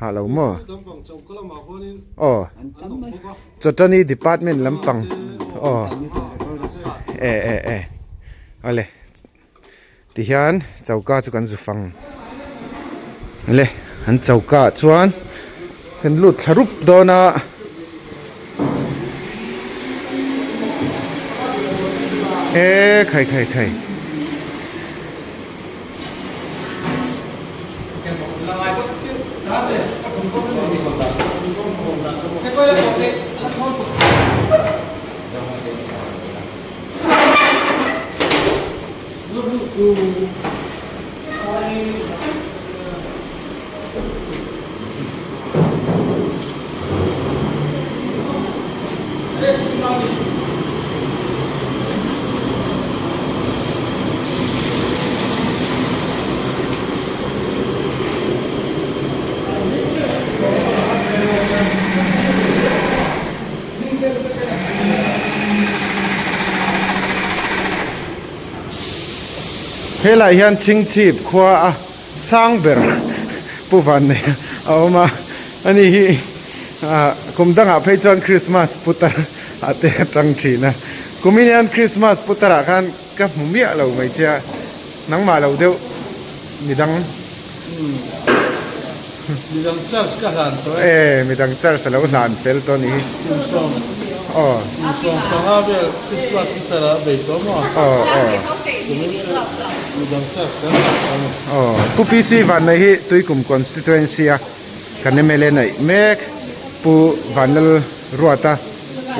Hah lo maw? Aw. Chawtani department lampang. Aw. E e e. Awle. Tihian choka chu kan zu fang le an choka ah chuan kan lut thla rup dawn a. E khai khai khai. Helai hian chhingchhip khua a sang ber pu van nei a awm a ani hi ah kum dangah phei chuan Christmas putar ah te a tang thin a kumin hian Christmas putar ah khan ka hmu miah lo mai che a nangmah lo deuh midang Midang charge ka hlan tawh e. E midang charge a lo hlan fel tawh a ni hi. Kum sawm Aw. Kum 15 vel Christmas i char ah bei tawh maw? Aw aw. Kumin chu midang charge kan hlan tawh a ni. Aw Pu PC Vannei hi Tuikum constituency a kan mla neih mek Pu Vanlal Ruata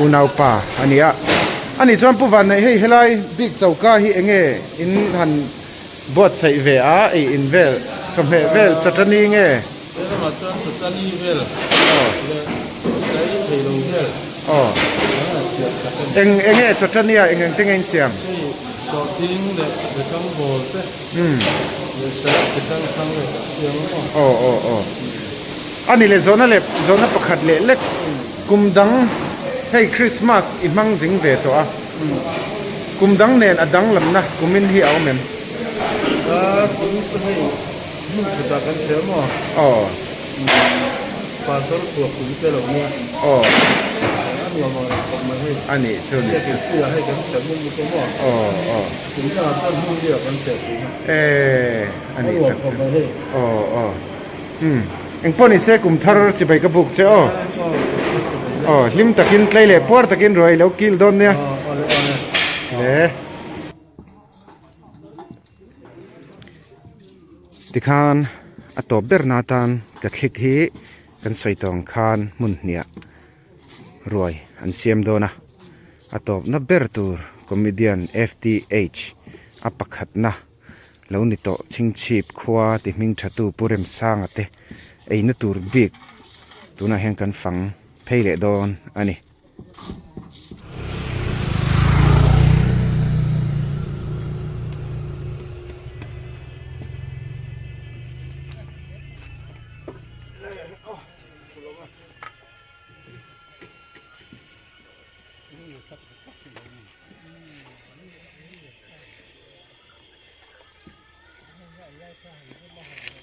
unaupa a ni a. Ani chuan Pu Vannei hei helai bik choka hi enge in han Buatsaih ve a, ei in vel, chawhmeh vel, chawtani nge? He ramah chuan chawtani vel leh chai thei lo vel kan han siam tak a ni. Eng eng nge chawtani a eng eng te nge in siam? Hei sawhthing leh bekang bawl te leh salad chi hrang hrang vel kan siam a maw? Aw aw aw. A ni leh zawhna leh zawhna pakhat leh lek kum dang hei Christmas i hmang zing ve tawh a. Kum dang nen a danglamna kumin hi a awm em? A, kum chu hei hmun khatah kan hria maw? Aw. Pastor chhuak kum te lo nia. Aw. A nuam ang reng khawp mai hei. A nih chu ni. Biakin puiah hei kan hria hmun lutuk maw? Aw, aw. Kum dangah chuan hmun liah kan hria thin a. E, a nih tak chu. A nuam khawp mai hei. Aw, aw. Umm engpawh ni se kum thar chibai ka buk che aw. Aw hlim takin tlei leh puar takin ruai lo kil dawn nia. Le. Tikhan a tawp ber na tan ka thlik hi kan sawi tawng khan hmun hniah ruai an siam dawn a. A tawpna ber tur comedian FTH a pakhatna. Lo ni tawh Chhingchhip khua ti hming tha tu Pu Remsanga te eina tur bik tunah hian kan fang phei leh dawn a ni.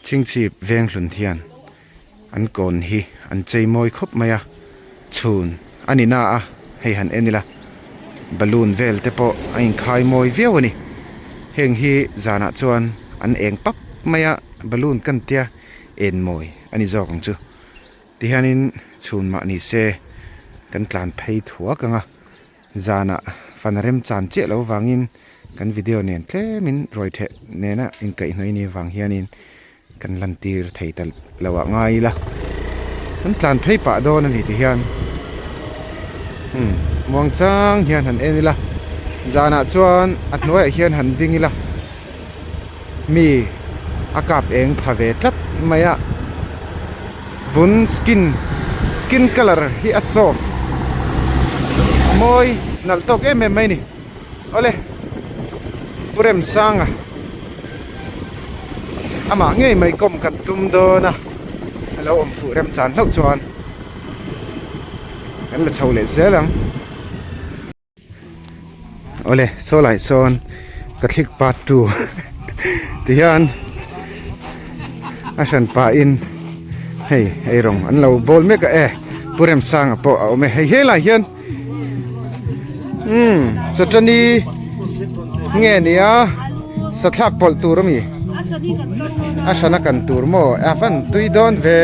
Chhingchhip veng hlun hian an kawn hi an chei mawi khawp mai a, chhun a ni na a, hei han en ila balloon vel te pawh a inkhai mawi viau a ni, heng hi zanah chuan an eng pap mai a, balloon kan tia en mawi a ni zawk ang chu. Tihianin chhun mah ni se kan tlan phei thuak ang a. Zanah fan remchan chiah lo vangin kan video nen tlemin rawi theh nena inkaihhnawih ni vang hianin kan lantir thei ta lo ah ngai ila. Kan tlan phei pah dawn a ni ti hian umm muang chang hian han en ila zanah chuan a hnuaiah hian han ding ila mi a kap eng pha ve tlat mai a. Vun skin skin colour hi a soft a mawi nalh tawk em em mai a ni awle Pu Remsanga amah ngei mai kawm kan tum dawn a a lo awm fuh remchan hlauh chuan kan la chho leh zel ang. Awle saw lai sawn ka thlik part 2 tihian a hran pahin hei ei rawng an lo bawl mek a e Pu Remsanga pawh a awm e hei helai hian umm chawtani nge nia sathlak pawlh tur ami a hrana kan tur maw a van tui dawn ve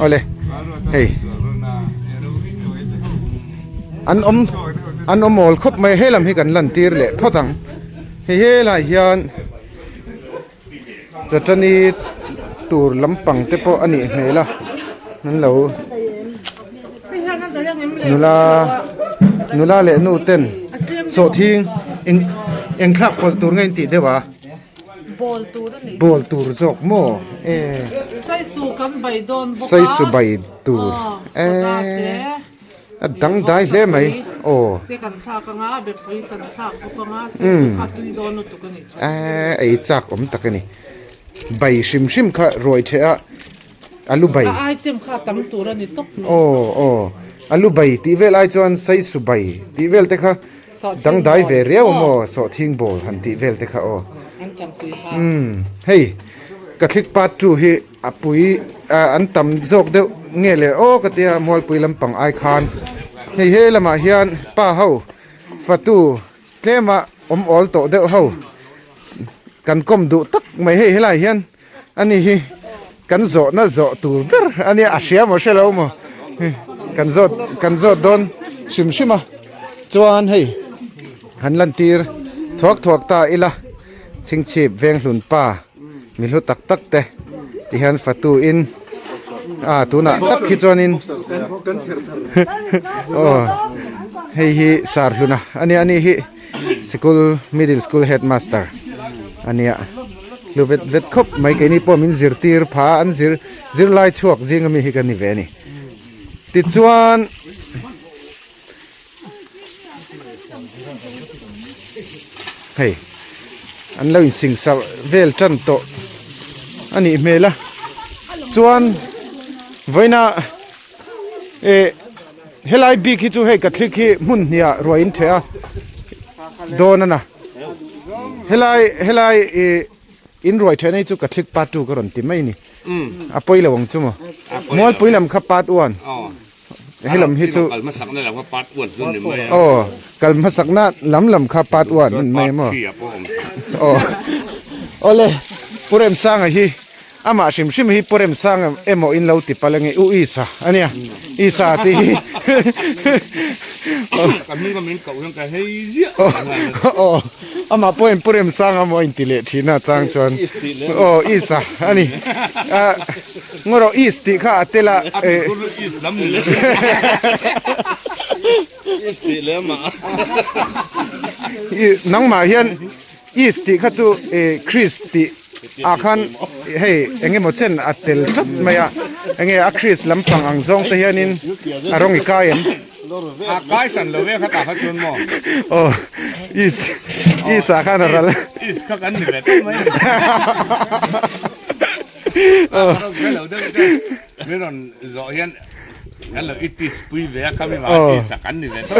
awle. Hei. An awm an awm awl khawp mai helam hi kan lan tir leh phawt ang. Hei helai hian chawṭani tur lampang te pawh a nih hmel a an lo nula nula leh nu ten sawhthing eng eng thlak pawlh tur nge in tih deuh a. Bawl tur a ni. Bawl tur zawk maw e. Saisu kan bai dawn bawk a. Saisu bai tur e. A dangdai hle mai aw. Te kan thlak anga bepui kan thlak bawk anga saisu kha tui dawn lutuk a nih chuan. E ei chak awm tak a ni. Bai hrim hrim kha ruai theh a alu bai. A item kha tam tur a ni tawp mai. Aw aw alu bai tih vel ai chuan saisu bai tih vel te kha Dangdai ve riau maw sawhthing bawl han tih vel te kha aw. Umm hei ka thlik part two hi a pui an tam zawk deuh nge le aw ka tia mualpui lampang ai khan hei he lamah hian pa ho fatu tlema awm awl tawh deuh ho kan kawm duh tak mai hei helai hian Ani hi kan zawhna zawh tur ber a nia a hria maw hre lo maw kan zawt kan zawt dawn hrim hrim a chuan hei han lantir thuak thuak ta ila chhingchhip venghlun pa mi hlu tak tak te ti hian fatu in a tunah tak hi chuanin aw hei hi sarhluna a nia ani hi. Sikul middle school headmaster a nia hlu vet vet khawp mai keini pawh min zirtir pha an zir zirlai chhuak zing ami hi ka ni ve a ni tichuan hei an lo insingsa vel tan tawh a nih hmel a chuan vawiina eh. Helai bik hi chu hei Catholic hi hmun hniah ruai in theh a dawn a na. Helai helai ih in ruai thehna hi chu Catholic part 2 ka rawn ti mai ni. A pawi lo ang chu maw. Mualpui lam kha part 1. Helam hi chu aw kal hmasakna lam lam kha part 1 a ni mai maw. Aw awle Pu Remsanga hi Amah hrim hrim hi Pu Remsanga emaw in lo ti palh ange U Isa a nia Isa tih hi Ka hming a min koh hian ka hei ziah Aw amah pawhin Pu Remsanga emaw a inti leh thin a chang chuan Aw Isa a ni Ngaw rawh Is tih kha a tel a Is lam ni leh Is tih leh amah Nangmah hian Is tih kha chu Chris tih ah khan hei eng emaw chen a tel tlat mai a, enge a Chris lampang ang zawng te hianin a rawng i kai em? A kai hran lo ve kha tah kha chuan maw? Aw Is Is ah khan a ral. Is kha kan ni ve tawp mai a ni. A rawng hre lo deuh te. Min rawn zawh hian kan lo i tis pui ve a khami vang a tis a kan ni ve tawp.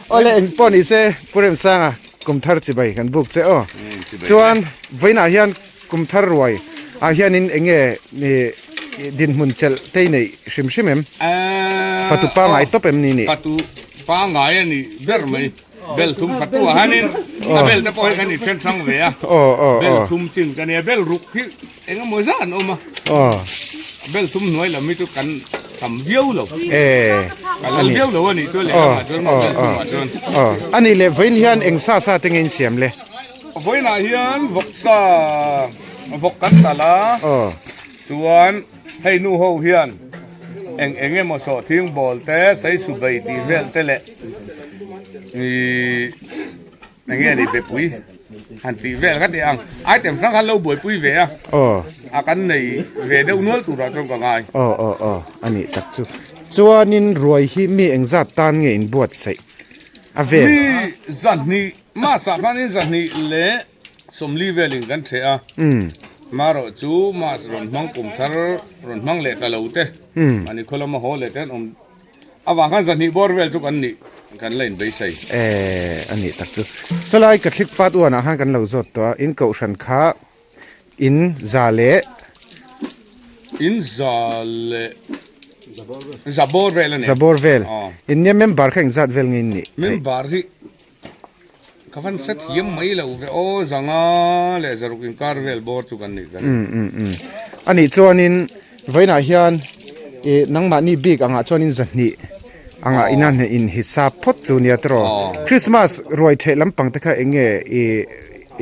Awle eng pawh ni se Pu Remsanga kum thar chibai kan buk che aw. Chuan vawiinah hian kum thar ruai ah hianin eng nge dinhmun chelh te i neih hrim hrim em? Fatu pangngai tawp em ni nih? Fatu pangngai a ni ber mai. Bel thum fatu ah hianin a bel te pawh hi kan inthen hrang ve a, bel thum chin ka nia, bel ruk hi eng emaw zah an awm a, bel thum hnuai lam hi chu kan tam viau lo, kan lal viau lo a nih chuan lehlamah chuan maw bel thumah chuan. A nih leh vawiin hian eng sa sa te nge in siam le? Vawiinah hian vawksa vawk kan talh a, chuan hei nu ho hian eng eng emaw sawhthing bawl te, saisu bei tih vel te leh Ih eng nge ni bepui han tih vel ka tih ang item hrang khan lo buaipui ve a aw a kan nei ve deuh nual turah chuan ka ngai aw aw aw a nih tak chu chuanin ruai hi mi engzat tan nge in buatsaih a vel mi zahnih mahsah khanin zahnih leh sawmli velin kan ṭheh a marawh chu mas rawn hmang kum thar rawn hmang leh ta lo te mahni khaw lama haw leh te an awm Avang khan zahnih bawr vel chu kan nih kan la inbeisei. Eh, a nih tak chu. Chulai ka thlik pat uanah khan kan lo zawt tawh a, in kohhran kha in za leh. In za leh za bawr vel a ni. Za bawr vel. In nia member kha engzat vel nge in nih? Member hi ka van hre thiam mai lo ve aw, zanga leh zaruk inkar vel bawr chu kan nih ka ring. Um um um. A nih chuanin vawiinah hian. I nangmahni bik angah chuanin zahnih angah ina hne in hisap phawt chu nia tiraw. Christmas ruai theh lampang te kha eng nge i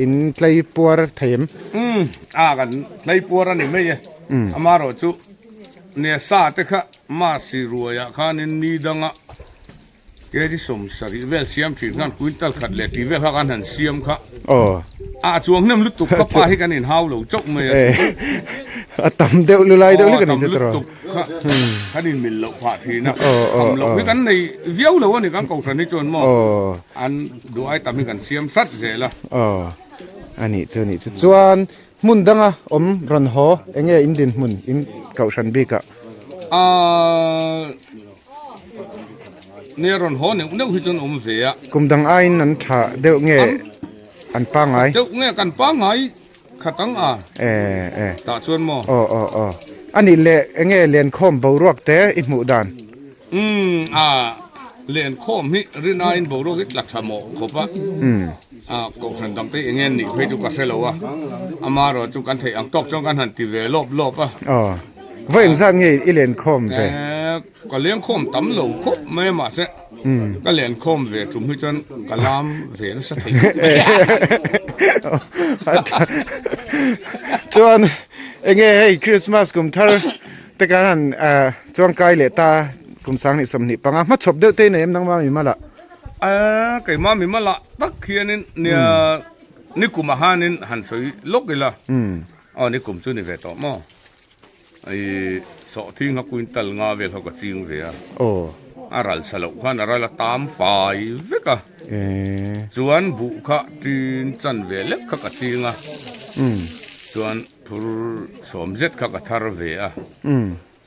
in tlei puar thei em? Umm a kan tlei puar a ni mai e. Amaherawh chu nia sa te kha Masi ruaiah khanin ni danga Kg 70 vel siam thin khan quintal khat leh tih vel kha kan han siam kha. Aw. A chuang hnem lutuk ka pa hi kan inhau lo chauh mai a. A tam deuh lulai deuh lek a ni chu tiraw. Aw a tam lutuk kha kan inmil loh phah thin a. Tham loh hi kan nei viau lo a ni kan kohhran hi chuan maw. An duh ai tam hi kan siam hrat zel a. Aw a nih chu a nih chu. Chuan hmun danga awm rawn haw eng nge in dinhmun in kohhran bikah? Aaa. Nia rawn haw neuh neuh hi chuan awm ve a. Kum dang aiin an tha deuh nge an pangngai? Deuh nge kan pangngai khat ang a. E e. Tah chuan maw? Aw aw aw. A nih leh eng nge lenkhawm boruak te i hmuh dan? Umm a lenkhawm hi rin aiin boruak hi tla tha mawh khawp a. A kohhran dang te eng nge nih phei chu ka hre lo a. Amaherawhchu chu kan theih ang tawk chuan kan han ti ve lawp lawp a. Aw. Vawi engzat nge i lenkhawm ve? Ka lengkhawm tam lo khawp mai a mahse ka lenkhawm ve tum hi chuan ka lam ve nasa thei khawp mai a. Chuan enge hei Christmas kum thar te kan han chuangkai leh ta kum 2025 hmachhawp deuh te i nei em nangma mi mala? Keimah mi mala tak hianin nia nikum ah hanin han sawi lawk ila aw nikum chu ni ve tawh maw? I sawhthing a quintal nga vel ho ka ching ve a. Aw. A ral sa loh khan a ral a tam fai vek a. Chuan buh kha tin chan ve lek kha ka ching a. Chuan phur sawm zet kha ka thar ve a.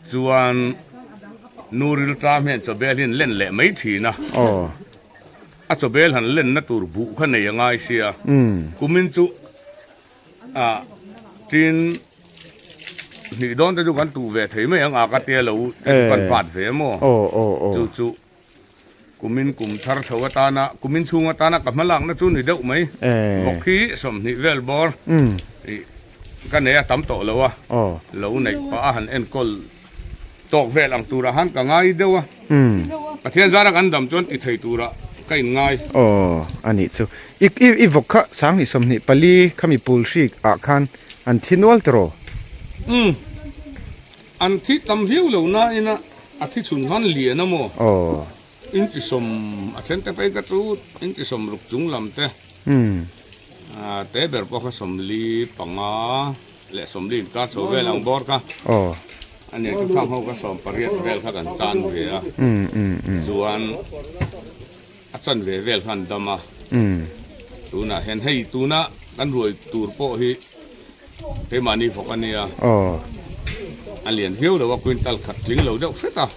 Chuan nu rilṭam hian chawbel hi an len leh mai thin a. Aw. A chawbel han lenna tur buh kha nei a ngai sia. Kumin chu a tin hnih dawn te chu kan tuh ve thei mai ang a ka tia lo te chu kan vat ve maw chu chu kumin kum thar chho atana kumin chhung atana ka hma lakna chu ni deuh mai vawk hi 20 vel bawr ih ka nei a tam tawh lo a lo neih pah a han enkawl tawk vel ang turah khan ka ngai deuh a Pathian zara kan dam chuan ti thei turah ka in ngai. Aw a nih chu. I i vawk kha 2024 khami pul hrik ah khan an thi nual tiraw? Umm an thi tam viau lo na ina a thi chhun khan lian a maw? Aw. Inti sawm a then te phei ka chu inti sawm ruk chung lam te. Umm. Te ber pawh kha 45 leh 40 inkar chho vel ang bawr kha. Aw. A nia chu khang ho kha 18 vel kha kan chan ve a. Chuan a chan ve vel khan dam a. Tunah hian hei tuna kan ruai tur pawh hi keimahni vawk a nia. Aw. A lian viau lo a quintal khat tling lo deuh hret a.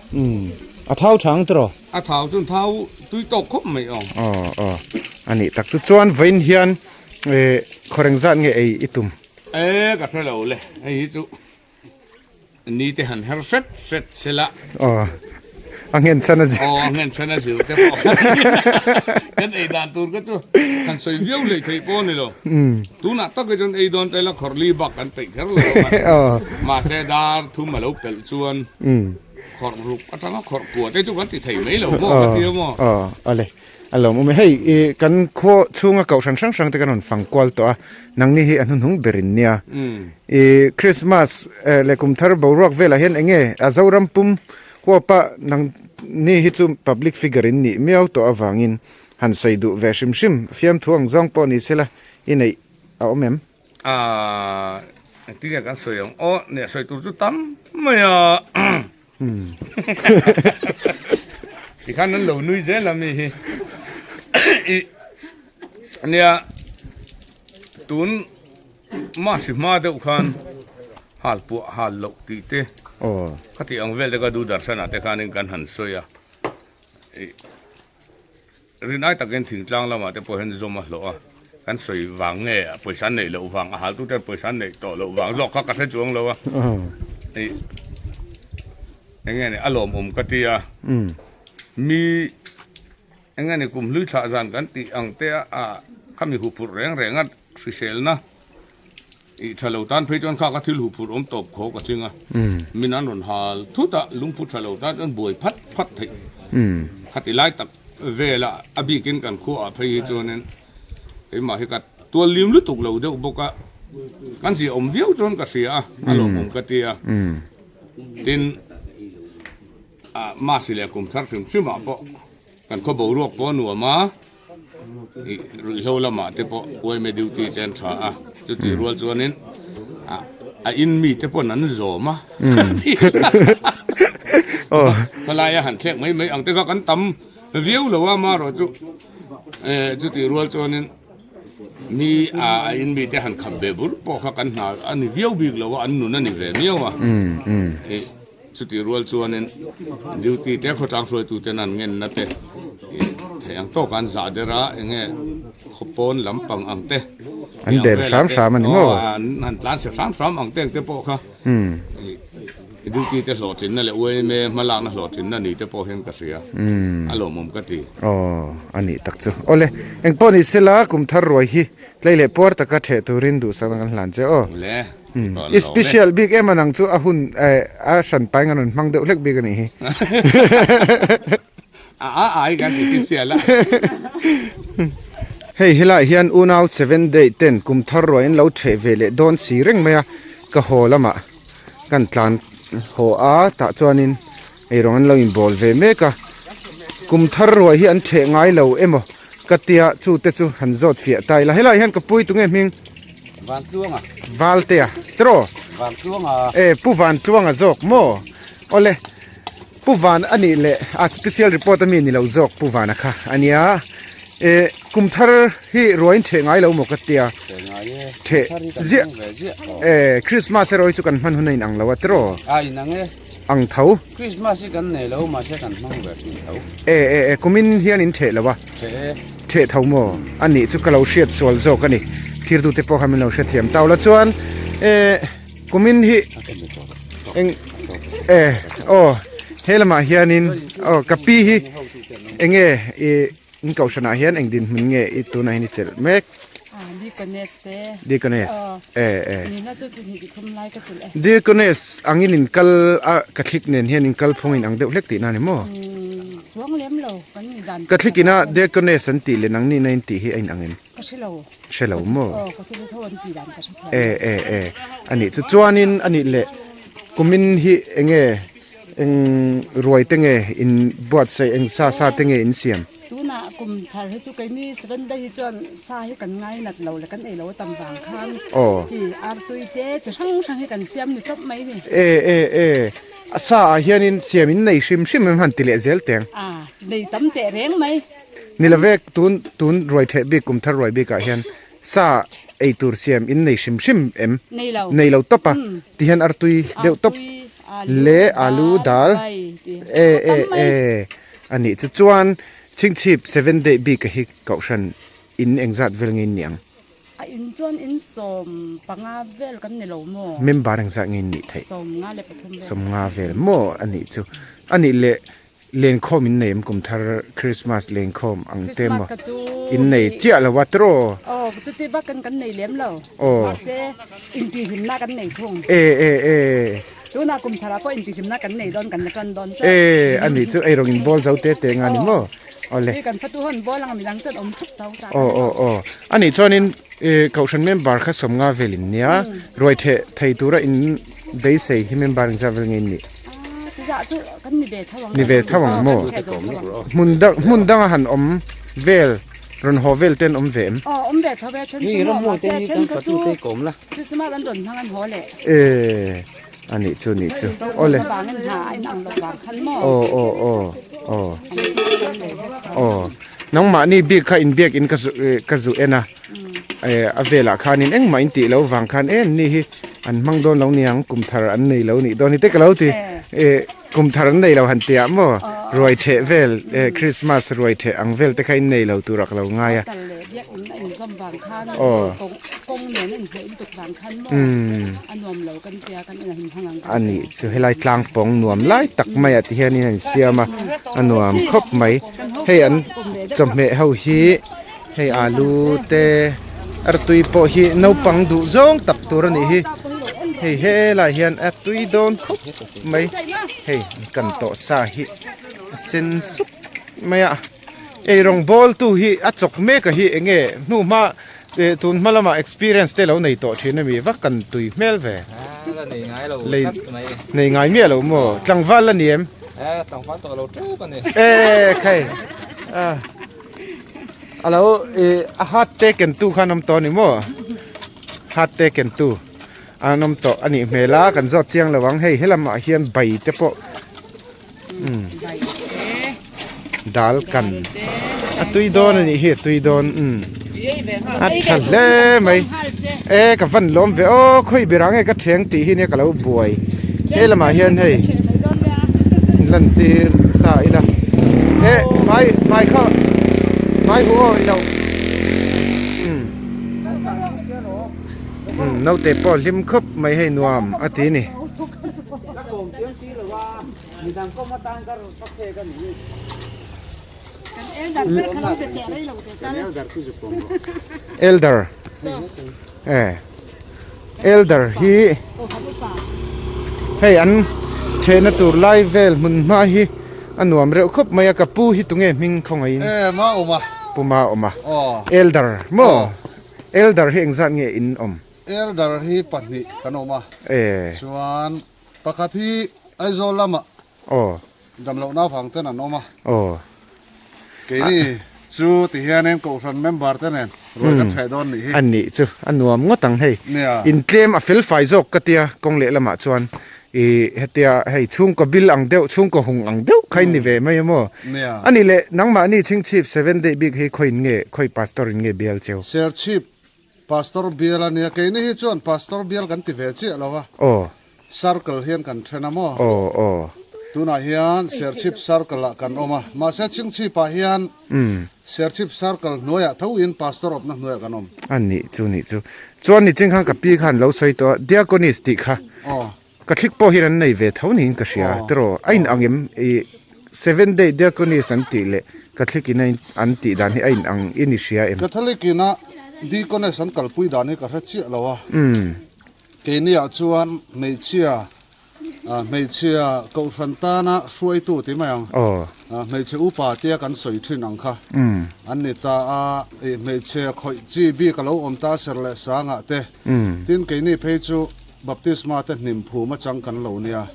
A thau thang tiraw? A thau chuan thau tui tawk khawp mai aw. Aw aw. A nih tak chu chuan vawiin hian khawreng zat nge ei i tum? E ka hre lo le hei hi chu ni te han her hret hret se la. Aw a nghen chhan a zir. Aw a nghen chhan a zir te pawh kan ei dan tur kha chu han sawi viau hlei theih pawh a ni lo. Tunah tak hi chuan ei dawn te la khawrh li bak kan peih kher lo a. Mahse dar thum a lo pelh chuan khawrh ruk atanga khawrh kua te chu kan ti thei mai lo maw ka ti a maw. Aw awle. A lawm awm e. Hei i kan khaw chhunga kohhran hrang hrang te kan rawn fang kual tawh a, nangni hi a hnuhnung ber in nia. I Christmas leh kum thar boruak velah hian eng nge a Zoram pum huapa nangni hi chu public figure in nih miau tawh avangin han sawi duh ve hrim hrim fiamthu ang zawng pawh ni sela i neih a awm em? Aaa engtin nge kan sawi ang aw, nia sawi tur chu tam mai a. Tikhan an lo nui zel a mi hi. I nia tun masi hma deuh khan hal puah hal loh tih te khati ang vel te kha Doordarshan ah te khanin kan han sawi a. Rinai takin thingtlang lamah te pawh hian zawm a hlawh a, kan sawi vang nge pawisa an neih loh vang, a haltu ten pawisa an neih tawh loh vang zawk kha ka hre chuang lo a, ih eng nge ni a lawmawm ka ti a, mi eng nge ni kum hlui thlah zan kan tih ang te a khami huphurh reng reng a hriselna. I tha lo tan phei chuan kha ka thil huh phurh awm tawp khaw ka tling a, min an rawn hal thut a, lungphu tha lo tan chuan buai phat phat theih. Khati lai tak vela a bikin kan khuaah phei hi chuanin keimah hi ka tual lim lutuk lo deuh bawk a, kan zia awm viau chuan ka hria a, a lawmawm ka ti a. Tin, Masi leh kum thar hrim hrimah pawh kan khaw boruak pawh a nuam a. Ih ruihhlo lamah te pawh yma duty te an tha a, chutih rual chuanin a in mi te pawn an zawm a khawlaia han thlek mai mai ang te kha kan tam viau lo a marawh chu chutih rual chuanin mi a in mi te han khap ve bur pawh kha kan hna a ni viau bik lo a an nun a ni ve miau a. Chutih rual chuanin duty te khawtlang hruaituten an ngenna te theih ang tawk an zah der a, enge khawpawn lampang ang te An der hram hram a ni maw? An han tlan chhe hram hram ang te ang te pawh kha duty te hlawhtlinna leh yma hmalakna hlawhtlinna ni te pawh hian ka hria, a lawmawm ka ti. Aw, a nih tak chu. Awle, engpawh ni sela kum thar ruai hi tlei leh puar taka theh turin duhsakna kan hlan che aw. Le. I special bik em anang chu a hun a hran paing a rawn hmang deuh hlek bik a nih hi. A a ai kan special a. Hei helaiah hian unau seven day ten kum thar ruai an lo theh ve leh dawn si reng mai a, ka haw lamah kan tlan haw a tah chuanin eirawng an lo inbawl ve mek a, kum thar ruai hi an theh ngai lo emaw ka tia chu te chu han zawt fiah ta ila helaiah hian ka pui tunge hming? Vantluanga. Valtea tiraw? Vantluanga. E Pu Vantluanga zawk maw? Awle Pu Van a nih leh a special report ami ni lo zawk Pu Vana kha a nia. E kum thar hi ruain theh ngai lo maw ka tia. Theh ngai e. Theh ziah. E Christmas erawh hi chu kan hman hun a inang lo a tiraw? A inang e. Ang tho. Christmas hi kan nei lo mahse kan hmang ve thin tho. E e e kumin hian in theh lo a. Theh e. Theh tho maw? A nih chu ka lo hriat sual zawk a ni. Thirtute pawh kha min lo hrethiam tau la chuan e kumin hi eng e aw he lamah hianin aw ka pi hi enge i in kohhranah hian eng dinhmun nge i tunah hian i chelh mek? Deaconess e e Deaconess angin in kal a Catholic nen hian in kal phawng in ang deuh hlek tihna a ni maw? Catholic ina Deaconess an tih leh nangni ina in tih hi a in ang em? Hre lo maw? E e e a nih chu chuanin a nih leh kumin hi enge eng ruai te nge in buatsaih eng sa sa te nge in siam? Tunah kum thar hi chu keini seven day hi chuan sa hi kan ngai nat lo leh kan ei lo a tam vang khan hi artui te chi hrang hrang hi kan siam ni tawp mai ni. E e e a sa ah hianin siam in nei hrim hrim em han ti leh zel teng. A nei tam teh reng mai. Ni love tun tun ruai theh bik kum thar ruai bik ah hian sa ei tur siam in nei hrim hrim em? Nei lo. Nei lo tawp a ti hian artui deuh tawp leh alu dal e e e. A nih chu chuan Chhingchhip Seven Day bik a hi Kohhran in engzat vel nge in nih ang? A in chuan in 15 vel kan ni lo maw? Member engzat nge in nih theih? 53 vel. 50 vel maw a nih chu. A nih leh lenkhawm in nei em kum thar Christmas lenkhawm ang te maw? Christmas ka chu In nei chiah lo a tiraw? Aw chuti bak kan kan nei lem lo. Aw. Mahse intihhlimna kan nei thung. E e e. Tunah kum tharah pawh intihhlimna kan nei dawn kan la tan dawn chuan. E a nih chu eirawng in bawl zo te te nga ni maw? Awle. Hei kan fatu hawn bawl anga midang chuan awm thup tho ta. Aw aw aw. A nih chuanin e Kohhran member kha 50 vel in nia ruai theh thei tura in beisei hi member engzat vel nge in nih? Tizah chu kan ni ve tho ang. Ni ve tho ang maw? Hmun dang hmun danga han awm vel rawn haw vel te an awm ve em? Aw awm ve tho ve then chu maw mahse then kha chu Christmas an rawn hmang an haw leh. E a nih chu nih chu awle. Aw aw aw aw aw nangmahni bik kha inbiak in ka zu ka zu en a e a velah khanin engmah in tih loh vang khan em ni hi an hmang dawn lo niang kum thar an nei lo nih dawn hi te ka lo ti e Kum thar an nei lo han tiah maw? Ruai theh vel, Christmas ruai theh ang vel te kha in nei lo tur a ka lo ngai a. Aw. A nih chu helai tlang pawng nuam lai tak mai ah ti hianin an siam a, a nuam khawp mai. Hei an chawhmeh ho hi hei alu te. Artui pawh hi naupang duh zawng tak tur a nih hi hei helai hian a tui dawn khawp mai hei an kan tawh sa hi a sen sup mai a eirawng bawl tu hi a chawk mek a hi eng nge hnuhma eh tun hma lamah experience te lo nei tawh thin a mi vak kan tui hmel ve lei nei ngai miah lo maw tlangval a ni em tlangval tawh lo tep a ni e khai a alo eh a hat te ken tu khan awm tawh a ni maw hat te ken tu an awm tawh a nih hmel a kan zawt chiang lo ang hei helamah hian bai te pawh umm dal kan a tui dawn a nih hi a tui dawn umm a tha hle mai e ka van lawm ve aw khawi ber ang nge ka thleng tih hi nia ka lo buai he lamah hian hei lan tir ta ila e hmai hmai kha hmai huh aw ilo umm umm naute pawh hlim khawp mai hei nuam a ti a ni. Elder eh Elder hi hei an thehna tur lai vel hmun hma hi a nuam reuh khawp mai a ka pu hi tunge hming khawngaihin Eh ma awm a pu ma awm a Elder maw Elder hi engzat nge in awm Elder hi pahnih kan awm a chuan Pakhat hi Aizawl lamah damlohna avang ten an awm a. Keini chu ti hianin Kohhran member te nen ruai kan ṭheh dawn nih hi. A nih chu a nuam ngawt ang hei. Intlem a fel fai zawk ka tia kawng lehlamah chuan i hetia hei chhungkaw bil ang deuh chhungkaw hung ang deuh kha in ni ve mai a maw. A nih leh nangmahni chhingchhip seven day bik hi khawiin nge khawi pastor in nge bial cheu? Serchhip Pastor bial a nia, keini hi chuan Pastor bial kan ti ve chiah lo a. Aw. Circle hian kan then a maw? Aw aw. Tunah hian Serchhip Circle ah kan awm a, mahse Chhingchhip ah hian Serchhip Circle hnuaiah tho in Pastor awpna hnuaiah kan awm. A nih chu nih chu. Chuan nichin khan ka pi khan lo sawi tawh a, Diakonis tih kha. Aw. Catholic pawh hian an nei ve tho niin ka hria tiraw a in ang em ih seven day diakonis an tih leh Catholic in a an tih dan hi a in ang in i hria em. Catholic in a deaconess an kalpui dan hi ka hre chiah lo a keini ah chuan hmeichhia hmeichhia kohhran tana hruaitu ti mai ang hmeichhe upa tia kan sawi thin ang kha an ni ta a ih hmeichhe khawih chi bik a lo awm ta ser leh sangah te tin keini phei chu Baptisma te hnim phum a chang kan lo nia.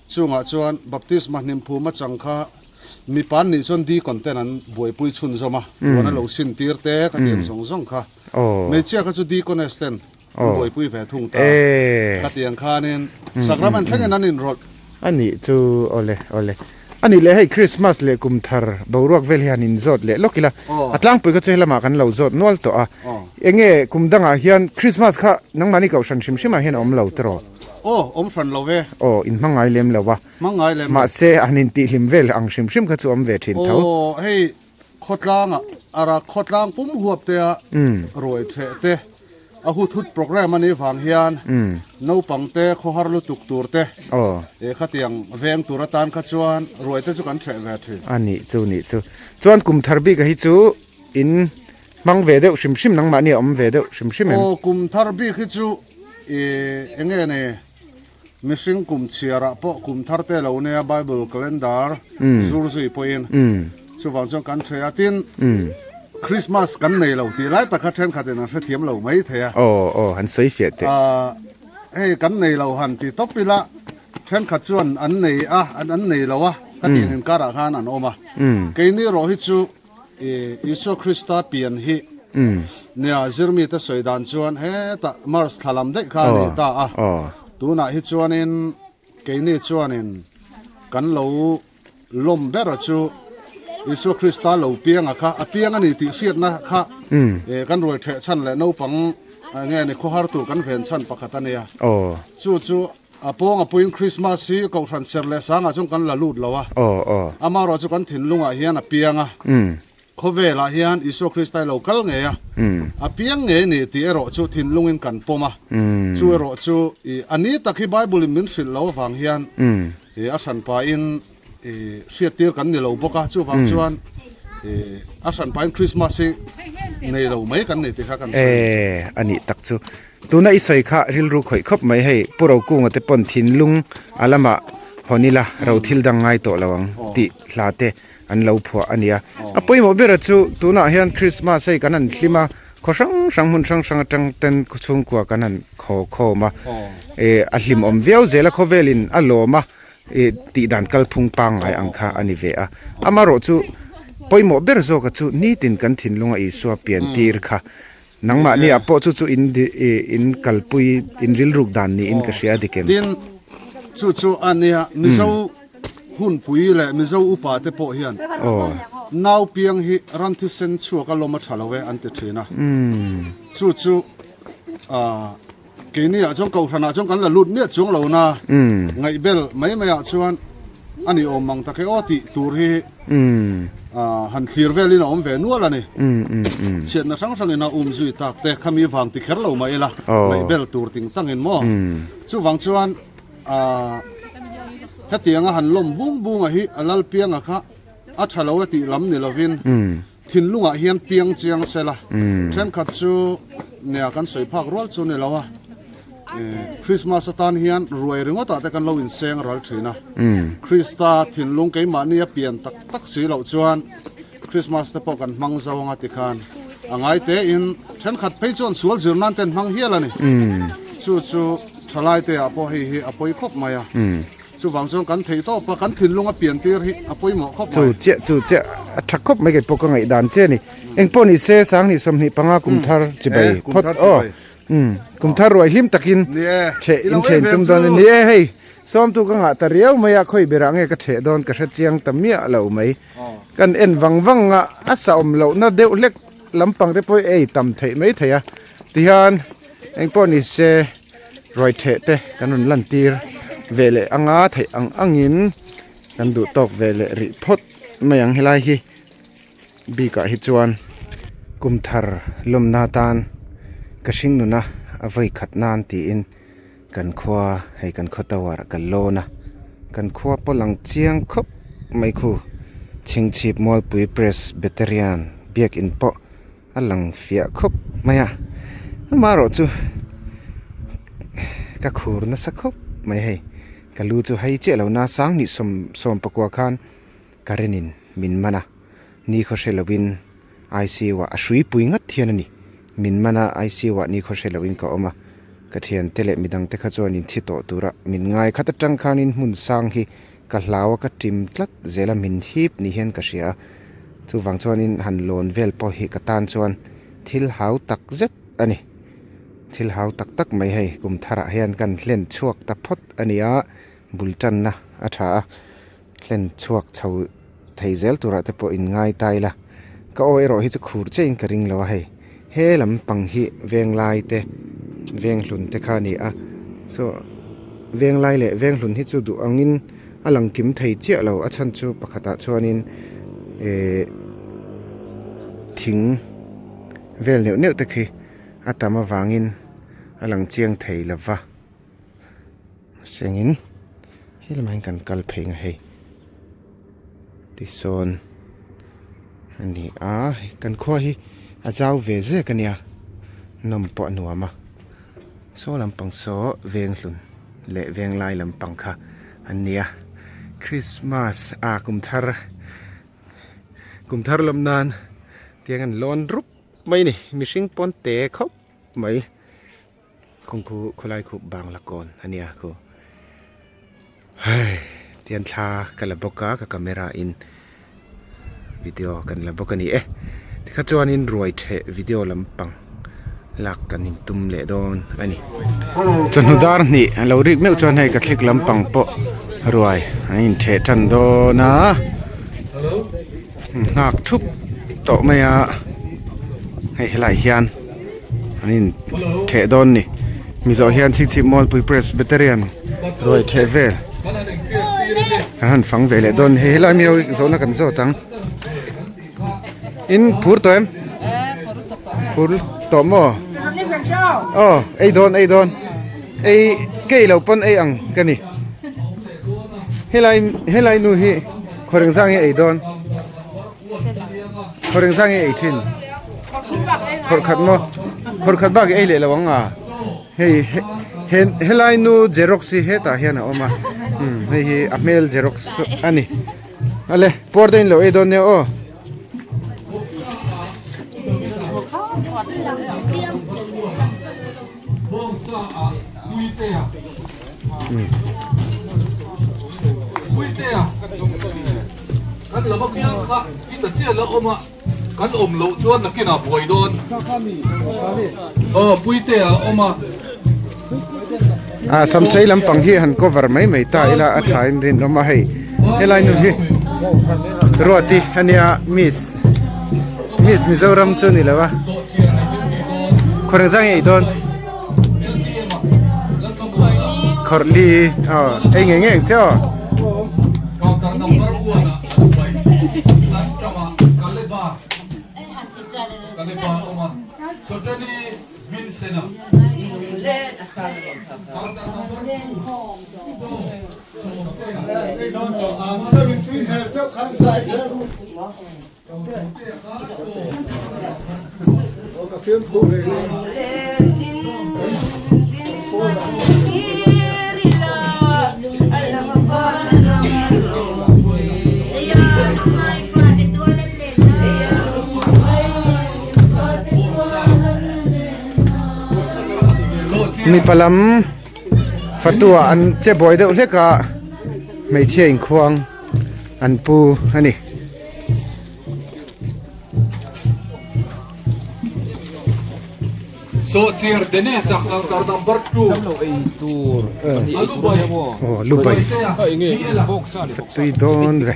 Chungah chuan baptisma hnim phum a chang kha mipa an nih chuan deacon ten an buaipui chhunzawm a, puan a lo sin tir te kha tiang zawng zawng kha. Hmeichhia kha chu deaconess ten an buaipui ve thung ta. Khatiang khanin sacrament thlengin an inrawlh. A nih chu awle awle. A nih leh hei Christmas leh kum thar boruak vel hi han inzawt leh lawk ila, a tlangpui kha chu helamah kan lo zawt nual tawh a. Enge kum dangah hian Christmas kha nangmahni kohhran hrim hrimah hian a awm lo tiraw? Aw, awm hran lo ve. Aw, in hma ngai lem lo a. Hma ngai lem lo. Mahse, han intihhlim vel ang hrim hrim kha chu awm ve thin tho. Aw, hei Khawtlangah ara khawtlang pum huap te a ruai theh te a hu thut program a nih vang hian naupang te khawhar lutuk tur te eh khatiang veng tur atan kha chuan ruai te chu kan theh ve thin. A nih chu nih chu. Chuan kum thar bik a hi chu in hmang ve deuh hrim hrim nangmahni a awm ve deuh hrim hrim em? Aw kum thar bik hi chu ih enge ni Mihring kum chhiarah pawh kum thar te lo nia Bible calendar zur zui pawhin chuvang chuan kan hre a tin Christmas kan nei lo tih lai tak kha thenkhatin an hrethiam lo mai thei a. Aw aw han sawi fiah teh. Hei kan nei lo han ti tawp ila thenkhat chuan an nei a an nei lo a ka tih ang inkarah khan an awm a. Keini erawh hi chu Isua Krista pian hi nia zirmite sawi dan chuan hetah Mars thla lam daih kha a ni ta a, tunah hi chuanin keini chuanin kan lo lawm bera chu Isua Krista lo pianga kha a piang a ni tih hriatna kha kan ruai theh chhan leh naupang nge ni khawhar tur kan ven chhan pakhat a nia. Chu chu A pawng a puiin Christmas hi Kohhran ser leh sangah chuan kan la lut lo a. Amaherawh chu kan thinlungah hian a piang a. Khawvelah hian Isua Krista hi lo kal ngei a. A piang ngei ni tih erawh chu thinlungin kan pawm a. Chu erawh chu a ni tak hi Bible in min hrilh lo avang hian a hranpain hriattir kan ni lo bawk a. Chuvang chuan A hran pahin Christmas hi nei lo mai kan nei tih kha kan sawi. E a nih tak chu. Tuna i sawi kha rilru khawih khawp mai hei Pu Rokunga te pawn thinlung a lamah hawn ila ro thil dang ngai tawh lo ang tih hla te an lo phuah a nia. A pawimawh bera chu tunah hian Christmas hei kan han hlim a, khaw hrang hrang hmun hrang hrang atang ten chhungkua kan han khaw khawm a, e a hlimawm viau zel a khawvelin a lawm a, e tih dan kalphung pangngai ang kha a ni ve a. Amaherawhchu pawimawh ber zawka chu nitin kan thinlunga Isua pian tir kha Nangmahni ah pawh chu chu in in kalpui in rilruk dan niin ka hria dik em? Tin, chu chu a nia, Mizo hunpui leh Mizo upa te pawh hian nau piang hi ran thisen chhuak a lawm a tha lo e an ti thin a. Chu chu keini ah chuan kohhran ah chuan kan la lut miah chuang lo na, ngaihbel mai mai ah chuan a ni awm mang tak e aw tih tur hi han thlir velin a awm ve nual a ni. Chhiatna hrang hrangin a um zui tak te khami vang ti kher lo mah ila ngaihbel tur ting tangin maw. Chuvang chuan hetianga han lawm bung bunga hi a Lalpianga kha a tha lo e tih lam ni lovin Thinlungah hian piang chiang se la, thenkhat chu nia kan sawi phak rual chu ni lo a, Christmas atan hian ruai ringawtah te kan lo inseng ral thin a, Krista thinlung keimahni a pian tak tak si loh chuan Christmas te pawh kan hmang zo anga tikhan a ngai tein thenkhat phei chuan sual zir nan te an hmang hial a ni. Chu chu thalai te ah pawh hei hi a pawi khawp mai a. Chuvang chuan kan theih tawp a, kan thinlung a pian tir hi a pawimawh khawp mai. Chu chiah, chu chiah, a tha khawp mai kei pawh ka ngaihdan che a ni. Eng pawh ni se, 20 25 kum thar chibai phawt aw. Umm, kum thar ruai hlim takin theh in then tum dawn a ni e. Hei, sawmtu ka ngah ta riau mai a, khawi berah nge ka theh dawn ka hre chiang ta miah lo mai. Kan en vang vang a, a sa awm lohna deuh hlek lampang te pawh ei tam theih mai thei a. Tihian eng pawh ni se. Ruai theh te kan rawn lan tir ve leh anga theih ang angin kan duh tawk ve leh rih phawt mai ang helai hi bikah hi chuan kum thar lawmna tan ka hring nuna a vawi khat nan tiin kan khua hei kan khaw tower ah kan lawn a kan khua pawh lang chiang khawp mai khu chhingchhip mualpui presbyterian biakin pawh. A lang fiah khawp mai a, amaherawh chu ka khur nasa khawp mai hei, ka lu chu hei chiah lo na 20 sawm pakua khan current in min man a, ni khaw hre lovin ICU ah a hrui pui ngat hian a ni, min man a ICU ah ni khaw hre lovin ka awm a, ka thiante leh midang te kha chuan in thi tawh tura min ngai khat atang khanin hmun sang hi Ka hlau a ka tim tlat zel a min hip ni hian ka hria a, chuvang chuanin han lawn vel pawh hi ka tan chuan thil hau tak zet a ni. Thil hau tak tak mai hei kum tharah hian kan hlen chhuak ta phawt a ni a, bul tanna a tha a, hlen chhuak chho thei zel turah te pawh in ngai ta ila, ka aw erawh hi chu khur chiahin ka ring lo a hei, he lampang hi venglai te venghlun te kha a ni a, saw. Venglai leh Venghlun hi chu duh angin a lang kim thei chiah lo a chhan chu pakhatah chuanin ehh thing vel neuh neuh te khi a tam avangin a lang chiang thei lo va sengin he lamah hian kan kal phei ang hei tisawn a ni a kan khua hi a zau ve zek a nia nawm pawh a nuam a. Saw lampang saw Venghlun leh Venglai lampang kha an ni a, Christmas ah kum thar kum thar lam nan tiang an lawn rup mai a ni mihring pawn te khawp mai kawng khu khawlai khu bangla kawn a nia khu hei tian thla ka la bawk a ka camera in video kan la bawk a ni e tikha chuanin ruai theh video lampang lak kan in tum leh dawn a ni chawhnu dar hnih a lo rik meuh chuan hei ka thlik lampang pawh ruai an in theh tan dawn a nghak thup tawh mai a hei helaiah hian an in theh dawn ni mizo hian chhingchhip mualpui presbyterian ruai theh vel kan han fang ve leh dawn ni hei helai mi ho hi zawhna kan zawt ang in phur tawh em phur tawh maw aw ei dawn ei dawn ei kei lo pawn ei ang ka ni helai helai nu hi khawreng zang hi ei dawn. Khawr engzah nge ei thin? Khawr khat maw? Khawr khat bak i ei leh lo ang a? Hei he helai nu xerox hi hetah hian a awm a umm hei hi a hmel xerox a ni. Ale puar deuhin lo ei dawn nia aw. Ah samsei lampang hi han cover mai mai ta ila a tha in rinawm a hei helai nu hi Ruati ania miss miss Mizoram chu ni lo a khawrh engzah nge ei dawn khawrh li aw ei ngei ngei ang che aw. Mipa lam fatuah an che buai deuh hlek a hmeichhia inkhuang an pu a ni. Aw lubai tui dawn ve.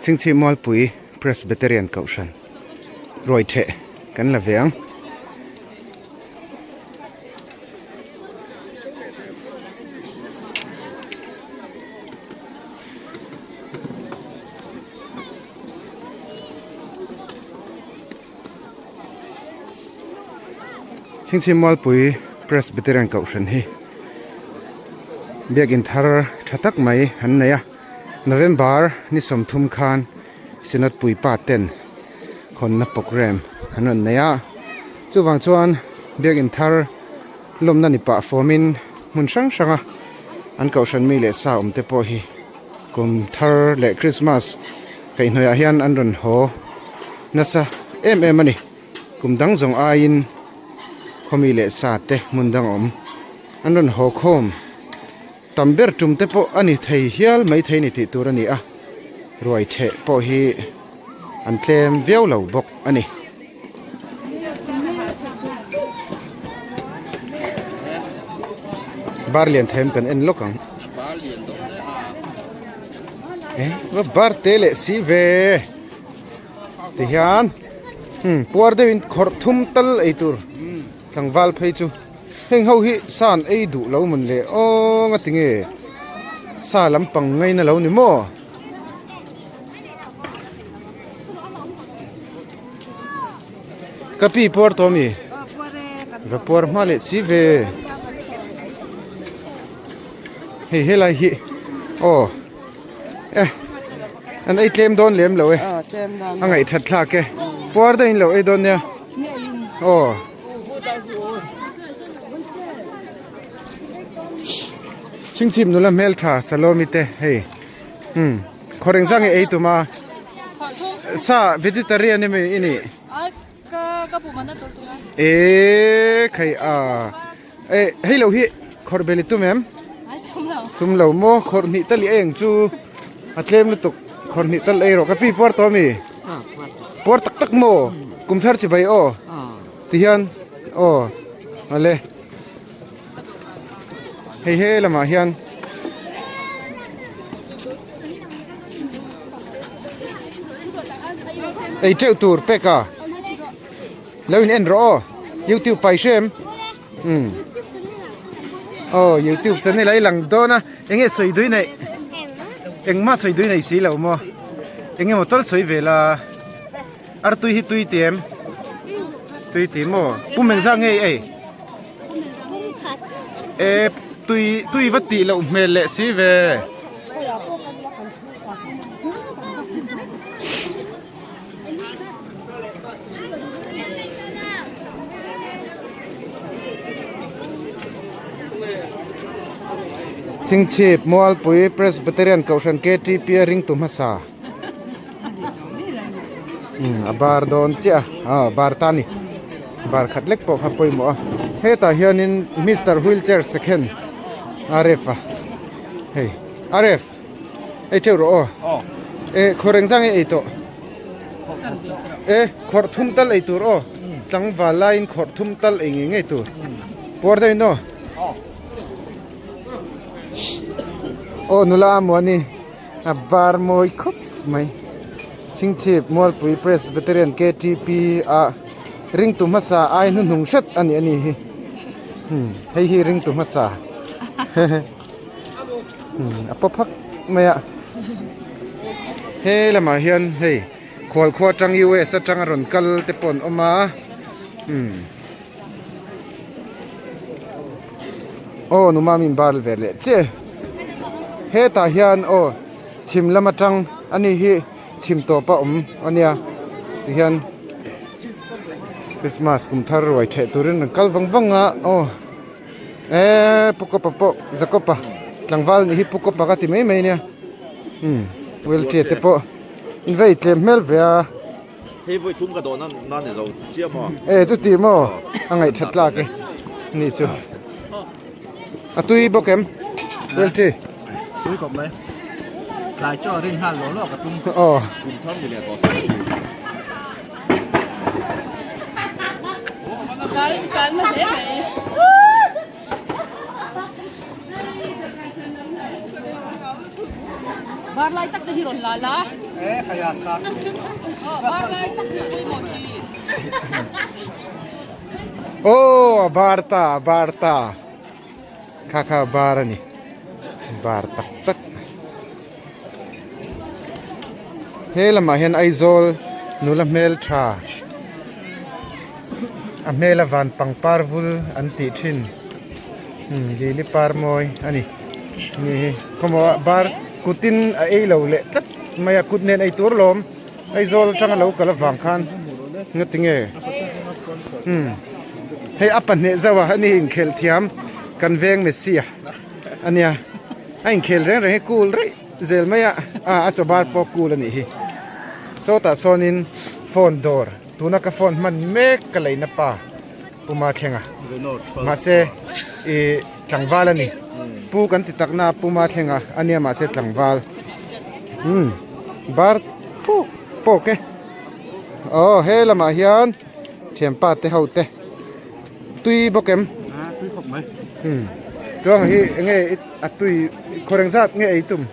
Chhingchhip Mualpui Presbyterian Kohhran ruai theh kan la ve ang. Chhingchhip Mualpui Presbyterian Kohhran hi biakin thar tha tak mai an nei a, November ni 30 khan Synod puipa ten khawnna programme an rawn nei a, chuvang chuan biakin thar lawmna ni pah fawmin hmun hrang hranga an kohhran mi leh sa awm te pawh hi kum thar leh Christmas kaihhnawih ah hian an rawn haw nasa em em a ni kum dang zawng aiin khawmi leh sa te hmun dang awm an rawn haw khawm. Tam ber tum te pawh a ni thei hial mai thei ni tih tur a ni a, ruai theh pawh hi an tlem viau lo bawk a ni. Bar lian them kan en lawk ang. Eh, va bar te leh si ve. Ti hian, puar deuhin khawrh thum tal ei tur tlangval phei chu. Heng ho hi sa an ei duh lo mawn le aw nga tinge sa lampang ngaina lo ni maw? Ka pi puar tawh ami? Va puar hma leh si ve. Hei helai hi aw eh an ei tlem dawn lem lo e a ngaihthat thlak e puar deuhin lo ei dawn nia aw. Chhingchhip nula hmeltha Salomi te hei umm khawr engzah nge ei tum a sa vegetarian emaw i nih eee khai a eh hei lo hi khawrh bel i tum em tum lo maw khawrh hnih tal i ei ang chu a tlem lutuk khawrh hnih tal ei rawh ka pi puar tawh ami puar tak tak maw kum thar chi bai aw ti hian aw ale hei he lamah hian ei teuh tur pek a. Lo in en rawh aw youtube pai hrem umm. Aw youtube channel a i lang dawn a enge sawi dui neih engmah sawi dui nei si lo maw enge maw tal sawi ve la artui hi tui ti em tui ti maw pum engzah nge i ei e tui tui va tih loh hmel leh si ve. Chhingchhip Mualpui Presbyterian Kohhran ktp a ringtu hmasa umm a bar dawn chiah a aw bar ta a ni bar khat lek pawh kha pawimawh a hetah hianin Mister Wheelchair second Aref a hei Aref. Ei teuh rawh aw. E khawr eng zang e ei tawh. E khawrh thum tal ei tur aw. Tlangval laiin khawrh thum tal ei ngei ngei tur. Puar deuh in aw. Aw nula a muani a bar mawi khawp mai. Chhingchhip Mualpui Presbyterian KTP a ringtu hmasa ai hnuhnung hret a ni a ni hi. Hei hi ringtu hmasa. A paw phak mai a he lamah hian hei khual khua atang US atanga rawn kal te pawh an awm a umm aw numa min bar ve leh che hetah hian aw chhim lam atang ani hi chhim tawp a awm ania tihian Christmas kum thar ruai theh turin rawn kal vang vang a aw. Eee pu kawpa pawh Jacob-a tlangval nih hi pu kawpa ka ti mai mai ania umm wheelchair te pawh in vei tlem hmel ve a hei vawi thum ka dawh na ni zo chiah maw e chuti maw a ngaih that tlak e ni chu a tui bawk em wheelchair tui kawp mai tlai chu a rin nghal lawh lawh ka tum aw kum thar ni leh tawh se ka ti. Bar lai tak te hi rawn la la. Bar lai tak hi pawimawh chi. Aw a bar ta a bar ta kha kha bar a ni bar tak tak he lamah hian Aizawl nula hmeltha a hmela van pangpar vul an tih thin umm lili par mawi a ni ni hi khawmaw ah bar kutin a ei lo leh tlat mai a kut nen ei tur lawm Aizawl atanga lo kal avang khan nga tinge umm hei a pahnih zauh a ani inkhelh thiam kan veng Messi a ania a inkhel reng reng hi cool raih zel mai a ah a chaw bar pawh cool a nih hi sawtah sawnin phone dawr tuna ka phone hman mek ka leina pa puma thlenga mahse ih tlangval a ni pu kan ti tak na puma thlenga ania mahse tlangval umm bar pawk pawk e aw he lamah hian thianpa te ho te tui bawk em tui khawp mai umm chuan hi enge a tui khawr engzat nge ei tum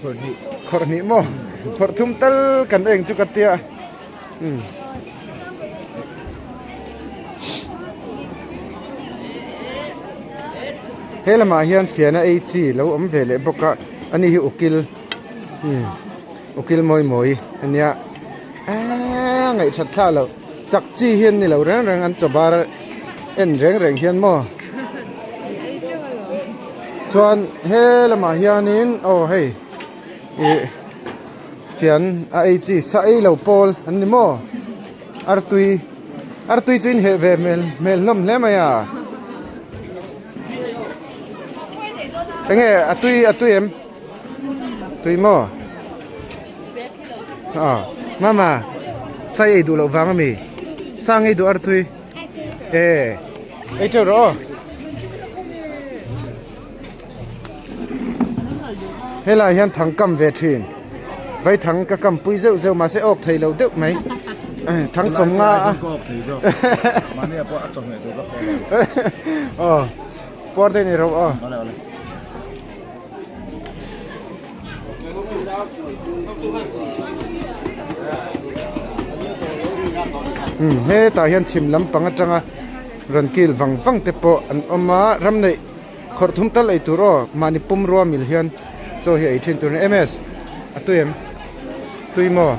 khawr hnih khawr hnih maw khawr thum tal kan eng chu ka tia umm he lamah hian fian a ei chi lo awm ve leh bawk a ani hi ukil umm ukil mawi mawi ania aaa ngaihthat thla loh chak chi hi an ni lo reng reng an chaw bar en reng reng hian maw chuan he lamah hianin aw hei ih fian a ei chi sa ei lo pawl an ni maw artui artui chu inheh ve hmel hmel hlawm hle mai a enge a tui a tui em tui maw aw mama sa ei duh loh vang ami sa ngei duh artui e ei teuh rawh aw Helai hian thang kam ve thin vai thang ka kam pui zeuh zeuh mahse awk thei lo deuh mai thang sawm nga a aw puar deuh ni ro aw umm hetah hian chhim lampang atanga rawn kil vang vang te pawh an awm a ram neih. Khawrh thum tal ei tur aw mahni pum rua mil hian chaw hi ei thin tur a ni. MS a tui em? Tui maw?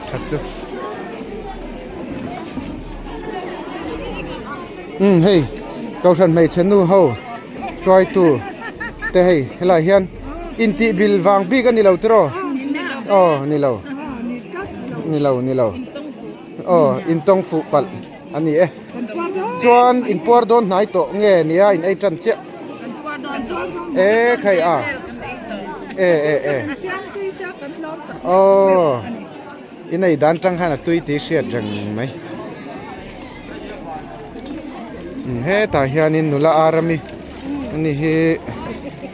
That chu. Umm hei Kohhran hmeichhe nu ho hruaitu te hei helaiah hian intih bil vang bik a ni lo tiraw? Aw ni lo ni lo ni lo aw intawng fuh palh a ni e chuan inpuar dawn hnai tawh nge nia in ei tan chiah e khai a e e e aw in ei dan tang khan a tui tih hriat reng mai hetah hianin nula arami ani hi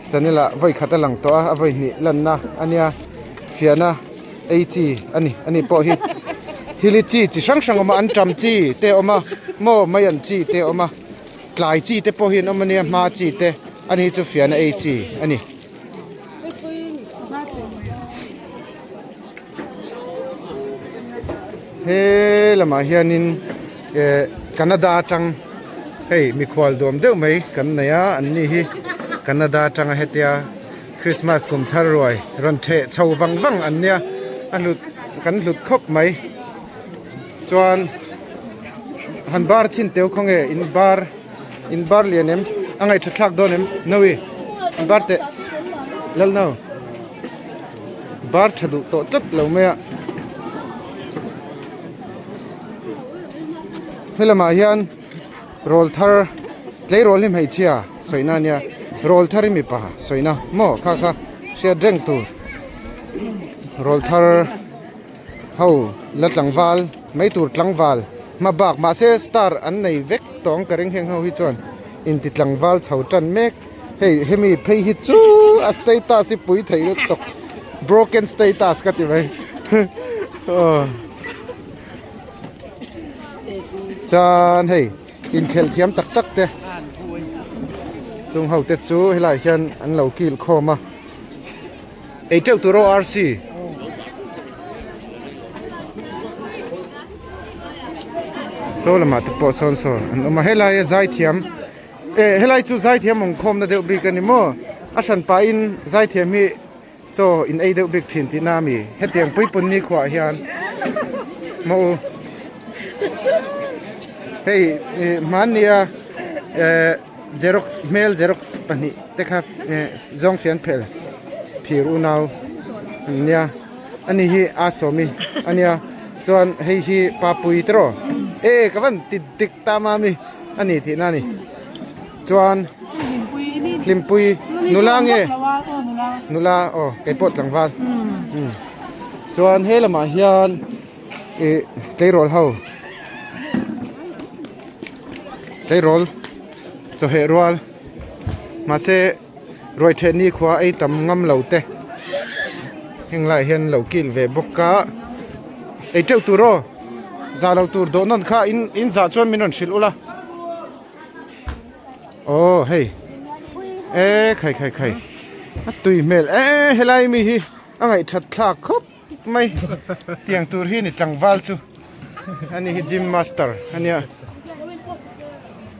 channel ah vawi khat a lang tawh a a vawi hnih lanna ania fiahna ei chi a ni ani pawh hi thil hi chi chi hrang hrang a awm a anṭam chi te a awm a maw maian chi te a awm a tlai chi te pawh hi an awm ania hma chi te ani hi chu fiahna ei chi a ni. He lamah hianin eh Canada atang hei mikhual duam deuh mai kan nei a an ni hi Canada atanga hetia Christmas kum thar ruai rawn theh chho vang vang an nia a hlut kan hlut khawp mai chuan han bar chhin teu khaw nge in bar in bar lian em a ngaih tha thlak dawn em Noe in bar teh Lalno. Bar tha duh tawh tlat lo mai a. Helamah hian rawl thar tleirawl hi hmeichhia sawina a nia rawl thar hi mipa sawina maw kha kha hriat reng tur rawl thar ho la tlangval mai tur tlangval hma bak mahse star an nei vek tawng ka ring heng ho hi chuan inti tlangval chho tan mek. Hei hemi phei hi chu a status hi pui thei lutuk broken status ka ti mai aw chuan hei inkhelh thiam tak tak te chung ho te chu helaiah hian an lo kil khawm a ei teuh tur aw arsi. Saw lamah te pawh sawn saw an awm a helai a zaithiam. Eh helai chu zaithiam awm khawmna deuh bik a ni maw? A hran pahin zaithiam hi chaw in ei deuh bik thin tihna a mi? Hetiang puipun ni khuaah hian maw u? Hei ih hmannia eh xerox hmel xerox pahnih te kha eh zawng fian phel phir unau an nia ani hi a sawmi a nia chuan hei hi papui te rawh eh ka van ti dik ta mami. A ni tihna a ni. Chuan Hlimpui nula nge? Nula aw kei pawh tlangval. Chuan he lamah hian ih tleirawl ho tleirawl chawheh rual mahse ruai theh ni khua ei tam ngam lo te heng laiah hian lo kil ve bawk a ei teuh tur aw. Zah lo tur dawh nawn kha in in zah chuan min rawn hrilh ula aw hei e khai khai khai a tui hmel e helai mi hi a ngaih that thlak khawp mai tiang tur hi ni tlangval chu ani hi gym master ania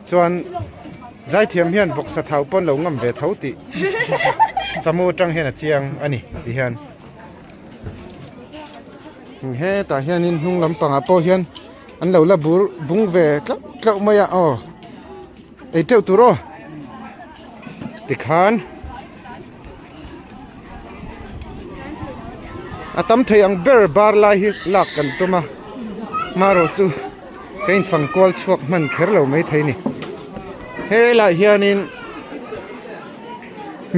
chuan zaithiam hian vawksa thau pawn lo ngam ve tho tih samu atang hian a chiang ani ti hian. Hetah hianin hnung lampangah pawh hian an lo la bur bung ve tlauh tlauh mai a aw ei teuh tur aw tikhan a tam thei ang ber bar lai hi lak kan tum a marawh chu ka infang kual chhuak hman kher lo maithei a ni helaiah hianin.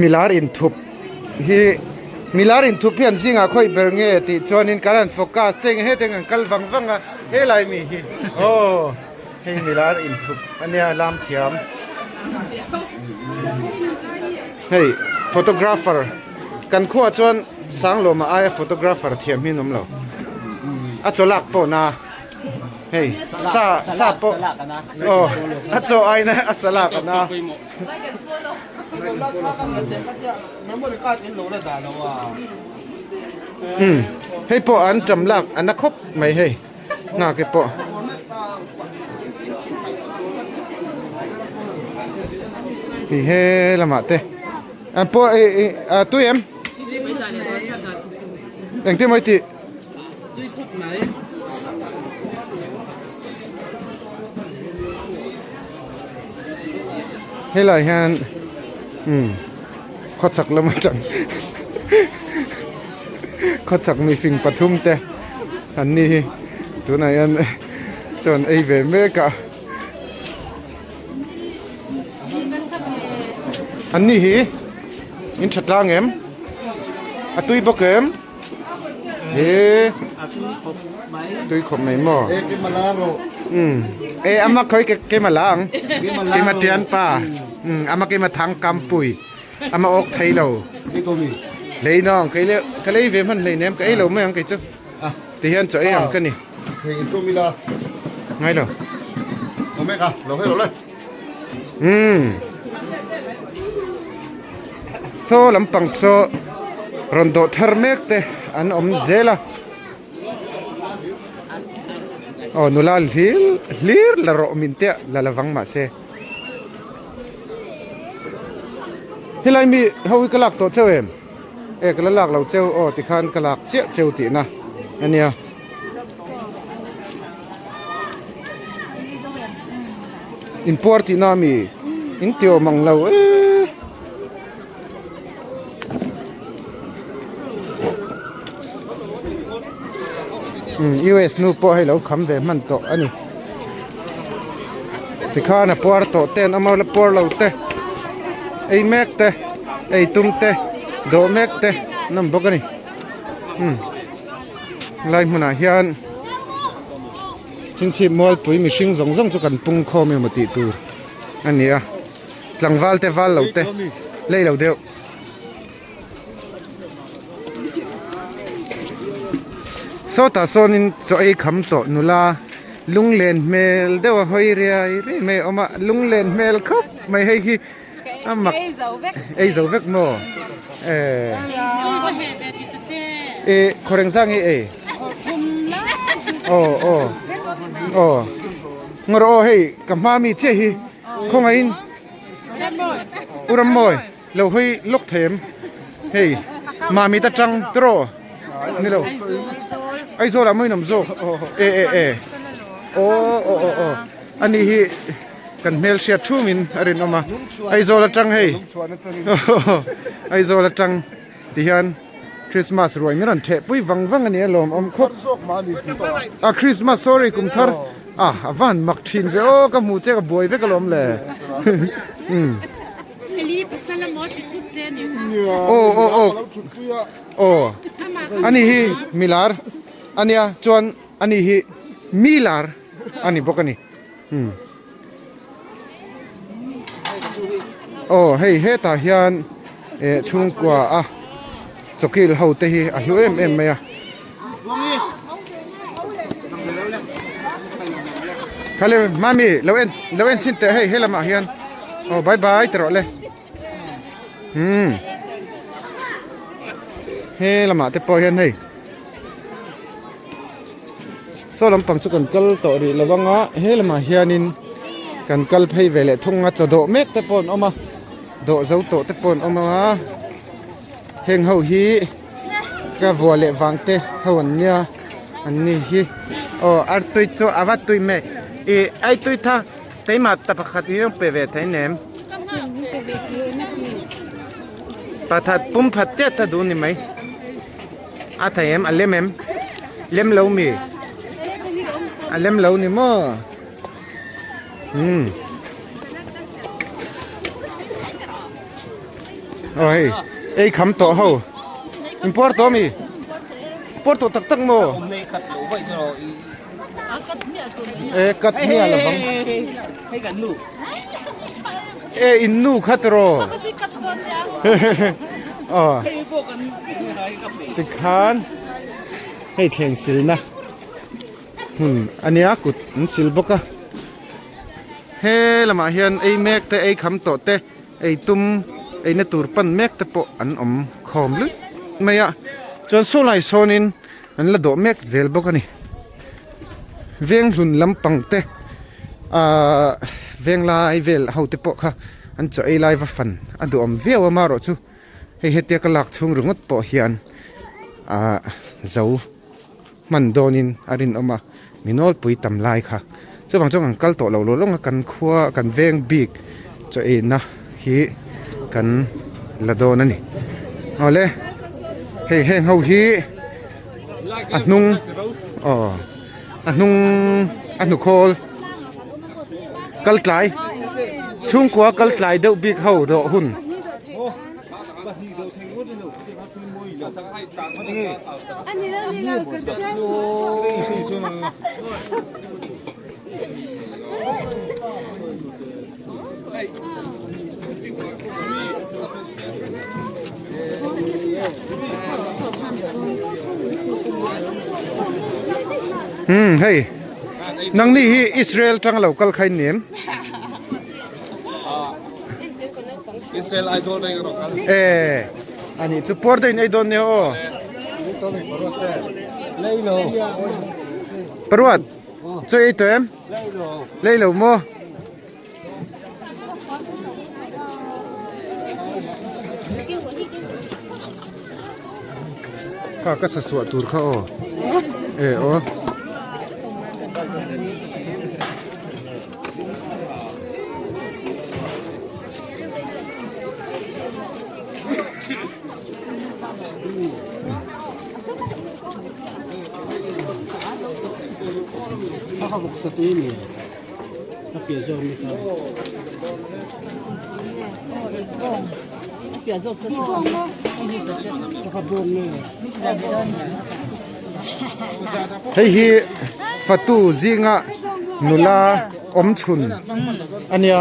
Milar inthup hi milar inthup hi an zingah khawi ber nge tih chuanin kan han focus che nge hetiang an kal vang vang a helai mi hi aw hei milar inthup ania lam thiam hei photographer kan khuaah chuan Sanglawma aia photographer thiam hi an awm lo a chawlak pawh na. Hei sa sa pawh aw a chaw aina a salak a na. Umm hei pawh an tam lak a na khawp mai hei nghak e pawh. Hei he lamah te an pawh a tui em? Engtin maw i tih? Helai hian umm khawchhak lam atang khawchhak mifing pathum te an ni hi tunah hian chuan ei ve mek a an ni hi in tha tlang em a tui bawk em. He tui khawp mai maw um e ama khoi ke ke ma lang ke ma tian pa um ama ke ma thang kam pui ama ok thei lo lei nong ke le ka lei ve hman hlei nem ka ei lo mai ang kei chu ti hian chaw ei ang ka ni ngai lo Umm saw lampang saw rawn dawh thar mek te an awm zel a aw nula hlir hlir la rawh min te la la vang mahse helai mi ho hi ka lak tawh cheu em e ka la lak lo cheu aw tikhan ka lak chiah cheu tihna ania. Inpuar tihna ami in ti awm ang lo eee. Umm US nu pawh hei lo kham ve hman tawh a ni tikhan a puar tawh te an awm a la puar lo te ei mek te ei tum te dawh mek te an awm bawk a ni umm. Lai hmunah hian chhingchhip mualpui mihring zawng zawng chu kan pung khawm emaw tih tur a ni a tlangval te val lo te lei lo deuh sawtah sawnin chaw ei kham tawh nula lunglen hmel deuh a hawi riai riai mai a awm a lunglen hmel khawp mai hei hi. A mak ei zo vek maw eh eh khawreng zang hi ei aw aw aw ngawr aw hei ka hma mi chiah hi khawngaihin u Rammawi lo hawi lawk thei em hei mami ta tang tiraw ni lo Aizawl ah mawi nawm zawk eh eh eh aw aw aw aw ani hi. Kan hmel hriat thungin a rinawm a, Aizawl atang hei Aizawl atang ti hian Christmas ruai min rawn theh pui vang vang a ni a lawmawm khawp a Christmas sorry kum thar a a van mak thin ve aw ka hmuh che ka buai vek alawm le umm aw aw aw aw ani hi milar ania chuan ani hi milar ani bawk a ni. Hmm. Aw hei hetah hian eh chhungkua a chawkil ho te hi a hlu em em mai a. Khale mami lo en lo en chhin teh hei he lamah hian aw bye bye ti rawh le. Hmm. He lamah te pawh hian hei saw lampang chu kan kal tawh rih lo ang a he lamah hianin kan kal phei ve leh thung a chaw dawh mek te pawh an awm a dawh zo tawh te pawh an awm a heng ho hi ka vua leh vang te ho an nia an ni hi aw artui chu a va tui mai ih aitui tha. Keimah ta pakhat hi pe ve thei nem. Pathat pum phat tiat ta duh ni mai. A thei em a lem em? Lem lo mi? A lem lo ni maw? Hmm. Oh hei, ei kham tawh ho. In puar tawh mi? Puar tawh tak tak maw? E kat hmiah lo vang. E in nu kha tiraw. Aw. Tikhan hei thleng silna hmun a nia kut an sil bawk a. He lamah hian ei mek te ei kham tawh te ei tum eina tur pan mek te pawh an awm khawm luih mai a. Chuan saw lai sawnin. An la dawh mek zel bawk a ni. Veng hlun lampang te ahh veng lai vel ho te pawh kha an chaw ei lai va fan a duhawm viau a marawh chu hei hetia ka lak chhung ringawt pawh hian ah zo hman dawnin a rinawm a mi nawlpui tam lai kha chuvang chuan kan kal tawh lo lawng a kan khua kan veng bik chaw eina hi kan la dawn a ni awle hei heng ho hi a hnung aw a hnung a hnukhawl kal tlai chhungkua kal tlai deuh bik ho dawh hun. Umm hei nangni hi Israel tang lo kal kha in ni em? Israel Aizawl reng erawh kal. Eh, ani chu puar deuhin ei dawn nia aw. Paruat, chu ei tawh em? Lei lo maw? Kha ka sa suah tur kha aw. Eh aw. Hei hi fatu zinga nula awm chhun a nia.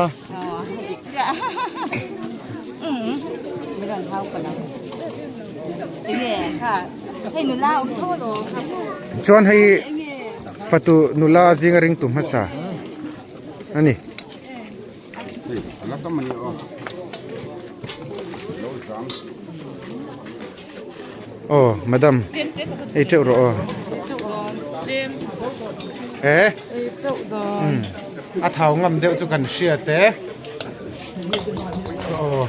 Chuan hei fatu nula zinga ringtu hmasa a ni. Aw madam ei teuh rawh aw eh a thau ngam deuh chu kan hriat e aw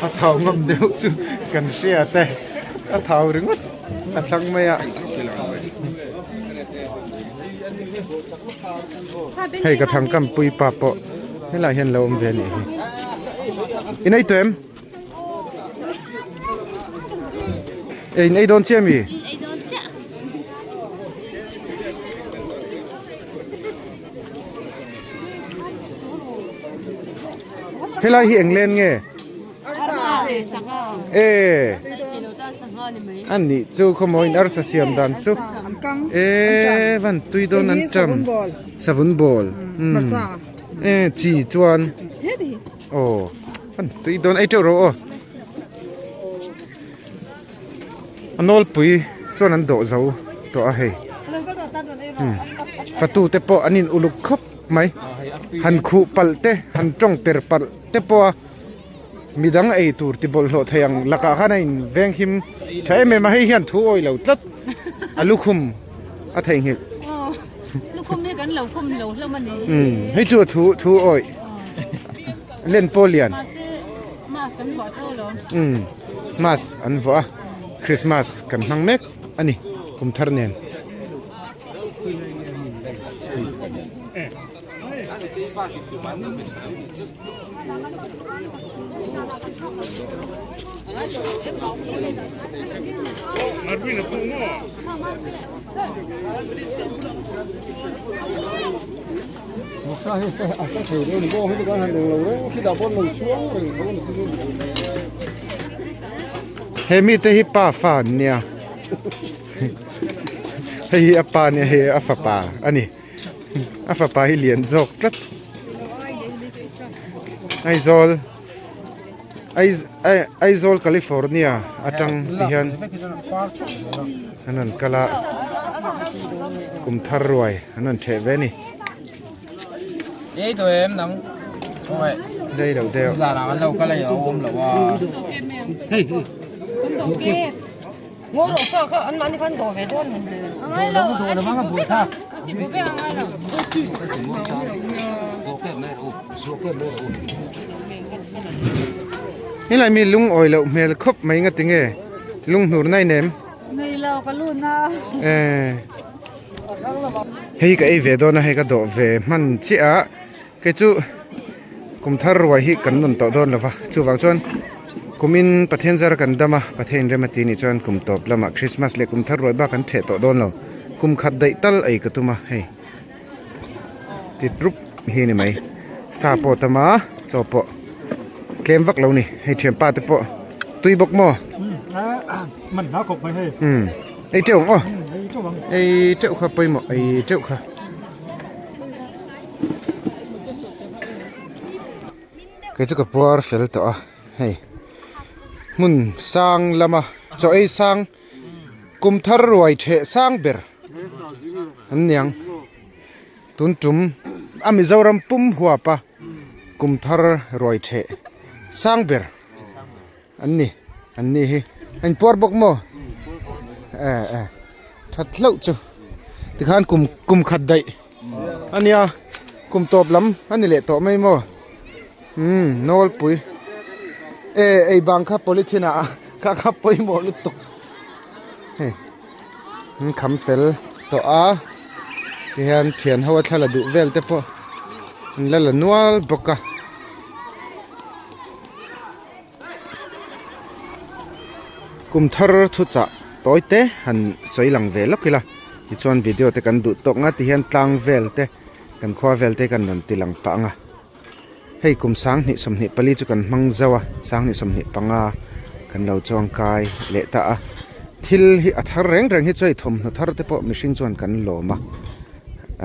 a thau ngam deuh chu kan hriat e a thau ringawt a thlang mai a hei ka thang kam pui pa pawh helaiah hian lo awm ve a nih hi in ei tawh em? Ei in ei dawn chiah mi? Ei dawn chiah. Helai hi eng len nge? E an nih chu khawmawiin arsa siam dan chu e van tui dawn an ṭam savun bawl e chi chuan Aw an tui dawn ei teuh rawh aw a nawlpui chuan an dawh zo tawh a hei fatu te pawh an in uluk khawp mai han khuh palh te han tawng per palh te pawh a midang ei tur ti bawlhhlawh thei ang lakah khan a in veng him tha em em a hei hian thu awih lo tlat a lukhum a theihnghilh. Lukhum hi kan lo khum lo hlawm a ni. Umm hei chu a thu thu awih len pawh lian. Mahse mask an vuah tho lo. Umm mask an vuah a Christmas kan hmang mek a ni kum thar nen. He mite hi pa fa an nia hei hi a pa nia hei a fapa a ni a fapa hi lian zawk tlat Aizawl Aizawl California atang ti hian an rawn kal a kum thar ruai an rawn theh ve a ni. Lei lo deuh. Helai mi lungawi loh hmel khawp mai nga tinge lunghnur nai nem. Nei lo ka lun a. Eh. Hei ka ei ve dawn a hei ka dawh ve hman chiah a kei chu kum thar ruai hi kan nun tawh dawn lova chuvang chuan kumin Pathian zar kan dam a Pathian in rem a ti nih chuan kum tawp lamah Christmas leh kum thar ruai bak an theh tawh dawn lo kum khat daih tal ei ka tum a hei. Tit rup hi ni mai sa pawh tam a chaw pawh tlem vak lo ni hei thianpa te pawh tui bawk maw man hna khawp mai hei um ei teuh ang aw ei teuh kha pawimawh ei teuh kha kei chu ka puar fel tawh a hei hmun sang lama chaw ei sang kum thar ruai theh sang ber. An niang tun tum a Mizoram pum huap a kum thar ruai theh sang ber an ni an ni hi a inpuar bawk maw eh eh that hlauh chu tikhan kum kum khat daih a nia kum tawp lam a ni leh tawh mai maw umm nawlpui eh ei bang kha polythene ah kha kha pawimawh lutuk hei. An kham fel tawh a tihian thian ho a thla la duh vel te pawh an la la nual bawk a. Kum thar thu chah tawi te han sawi lang ve lawk ila tichuan video te kan duh tawk nga tihian tlang vel te kan khua vel te kan rawn ti lang pah ang a. Hei kum 2024 chu kan hmang zauh a, 2025 kan lo chuangkai leh ta a. Thil hi a thar reng reng hi chu hei thawmhnaw thar te pawh mihring chuan kan lawm a,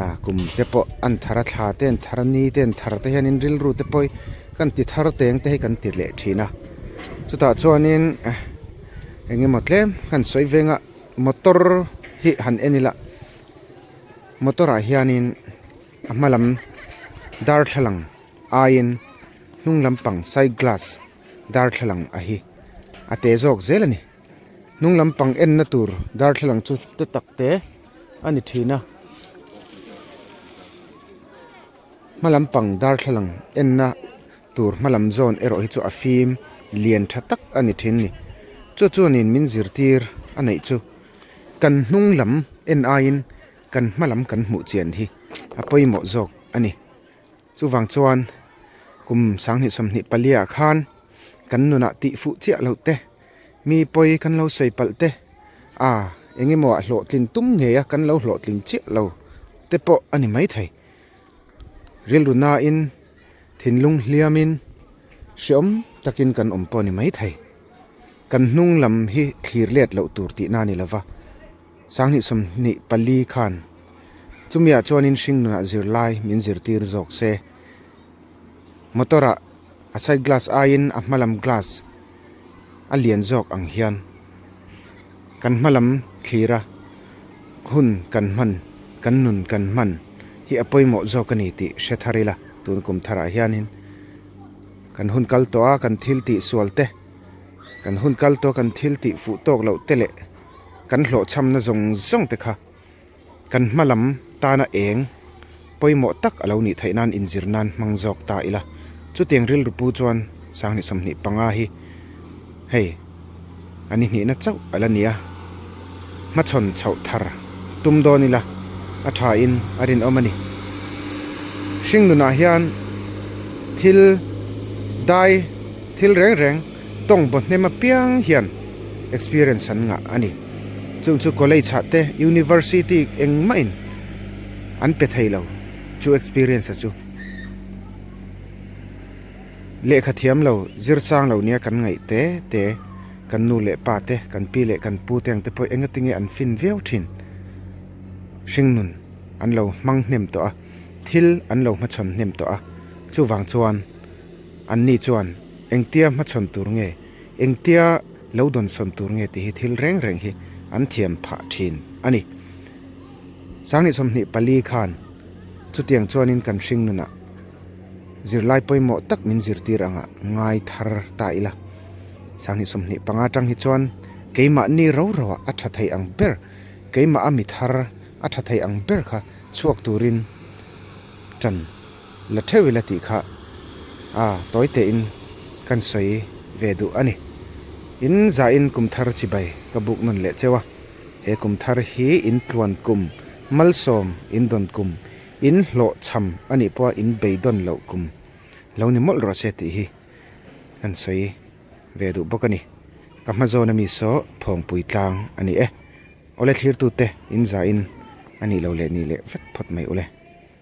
ah kum te pawh an thar a, thla te an thar a, ni te an thar te hianin rilru te pawh hi kan ti thar teng te hi kan ti leh thin a. Chutah chuanin eng emaw tlem kan sawi veng a, motor hi han en ila, motor ah hianin. A hma lam darthlalang aiin hnung lampang side glass darthlalang a hi a te zawk zel a ni. Hnung lampang enna tur darthlalang chu te tak te a ni thin a. Hma lampang darthlalang enna tur hma lam zawn erawh hi chu a fim lian tha tak a ni thin a ni. Chu chuanin min zirtir a neih chu kan hnung lam en aiin. Kan hma lam kan hmuh chian hi a pawimawh zawk a ni. Chuvang chuan kum 2024 ah khan kan nunah tih fuh chiah loh te, mi pawi kan lo sawi palh te, a eng emaw ah hlawhtlin tum ngei a kan lo hlawhtlin chiah lo te pawh a ni maithei. Rilru nain thinlung hliamin hreawm takin kan awm pawh a ni maithei. Kan hnung lam hi thlir let loh tur tihna a ni lova. 2024 khan chumiah chuanin hringnunah zirlai min zirtir zawk se. Motor ah a side glass aiin a hma lam glass a lian zawk ang hian kan hma lam thlir a hun kan hman kan nun kan hman hi a pawimawh zawk a ni tih hre thar ila tun kum tharah hianin kan hun kal tawh a kan thil tih sual te kan hun kal tawh a kan thil tih fuh tawk loh te leh. Kan hlawhchhamna zawng zawng te kha kan hma lam tana eng pawimawh tak a lo nih theih nan inzir nan hmang zawk ta ila. Chutiang rilru pu chuan 2025 hi hei a ni hnihna chauh a la ni a, hmachhawn chhoh thar tum dawn ila a tha in a rinawm a ni. Hring nunah hian thil dai thil reng reng tawng baw hnem apiang hian experience an ngah a ni. Chung chu college ah te university engmah in an pe thei lo chu experience a chu. Lehkha thiam lo zir sang lo nia kan ngaih te te kan nu leh pa te kan pi leh kan pu te ang te pawh engatinge an fin viau thin. Hringnun an lo hmang hnem tawh a, thil an lo hmachhawn hnem tawh a, chuvang chuan Anni chuan, Engtia hmachhawn tur nge? Engtia lo dawnsawn tur nge? tih hi thil reng reng hi an thiam phah thin a ni. 2024 khan chutiang chuanin kan hring nunah zirlai pawimawh tak min zirtir anga ngai thar ta ila. 2025 atang hi chuan keimahni ro roah a tha thei ang ber, keimah a mi thar a tha thei ang ber kha chhuak turin tan. La theuh ila tih kha a tawi tein kan sawi ve duh a ni. In zahin kum thar chibai ka buk nawn leh cheu a, he kum thar hi in tluan kum, malsawm in dawn kum, in hlawhchham a nih pawha in beidawn loh kum lo ni mawlh rawh se tih hi kan sawi ve duh bawk a ni. Ka hma zawn ami saw Phawngpui tlang a ni e. Awle thlirtute in zahin a nih lo leh nih leh vek phawt mai ule.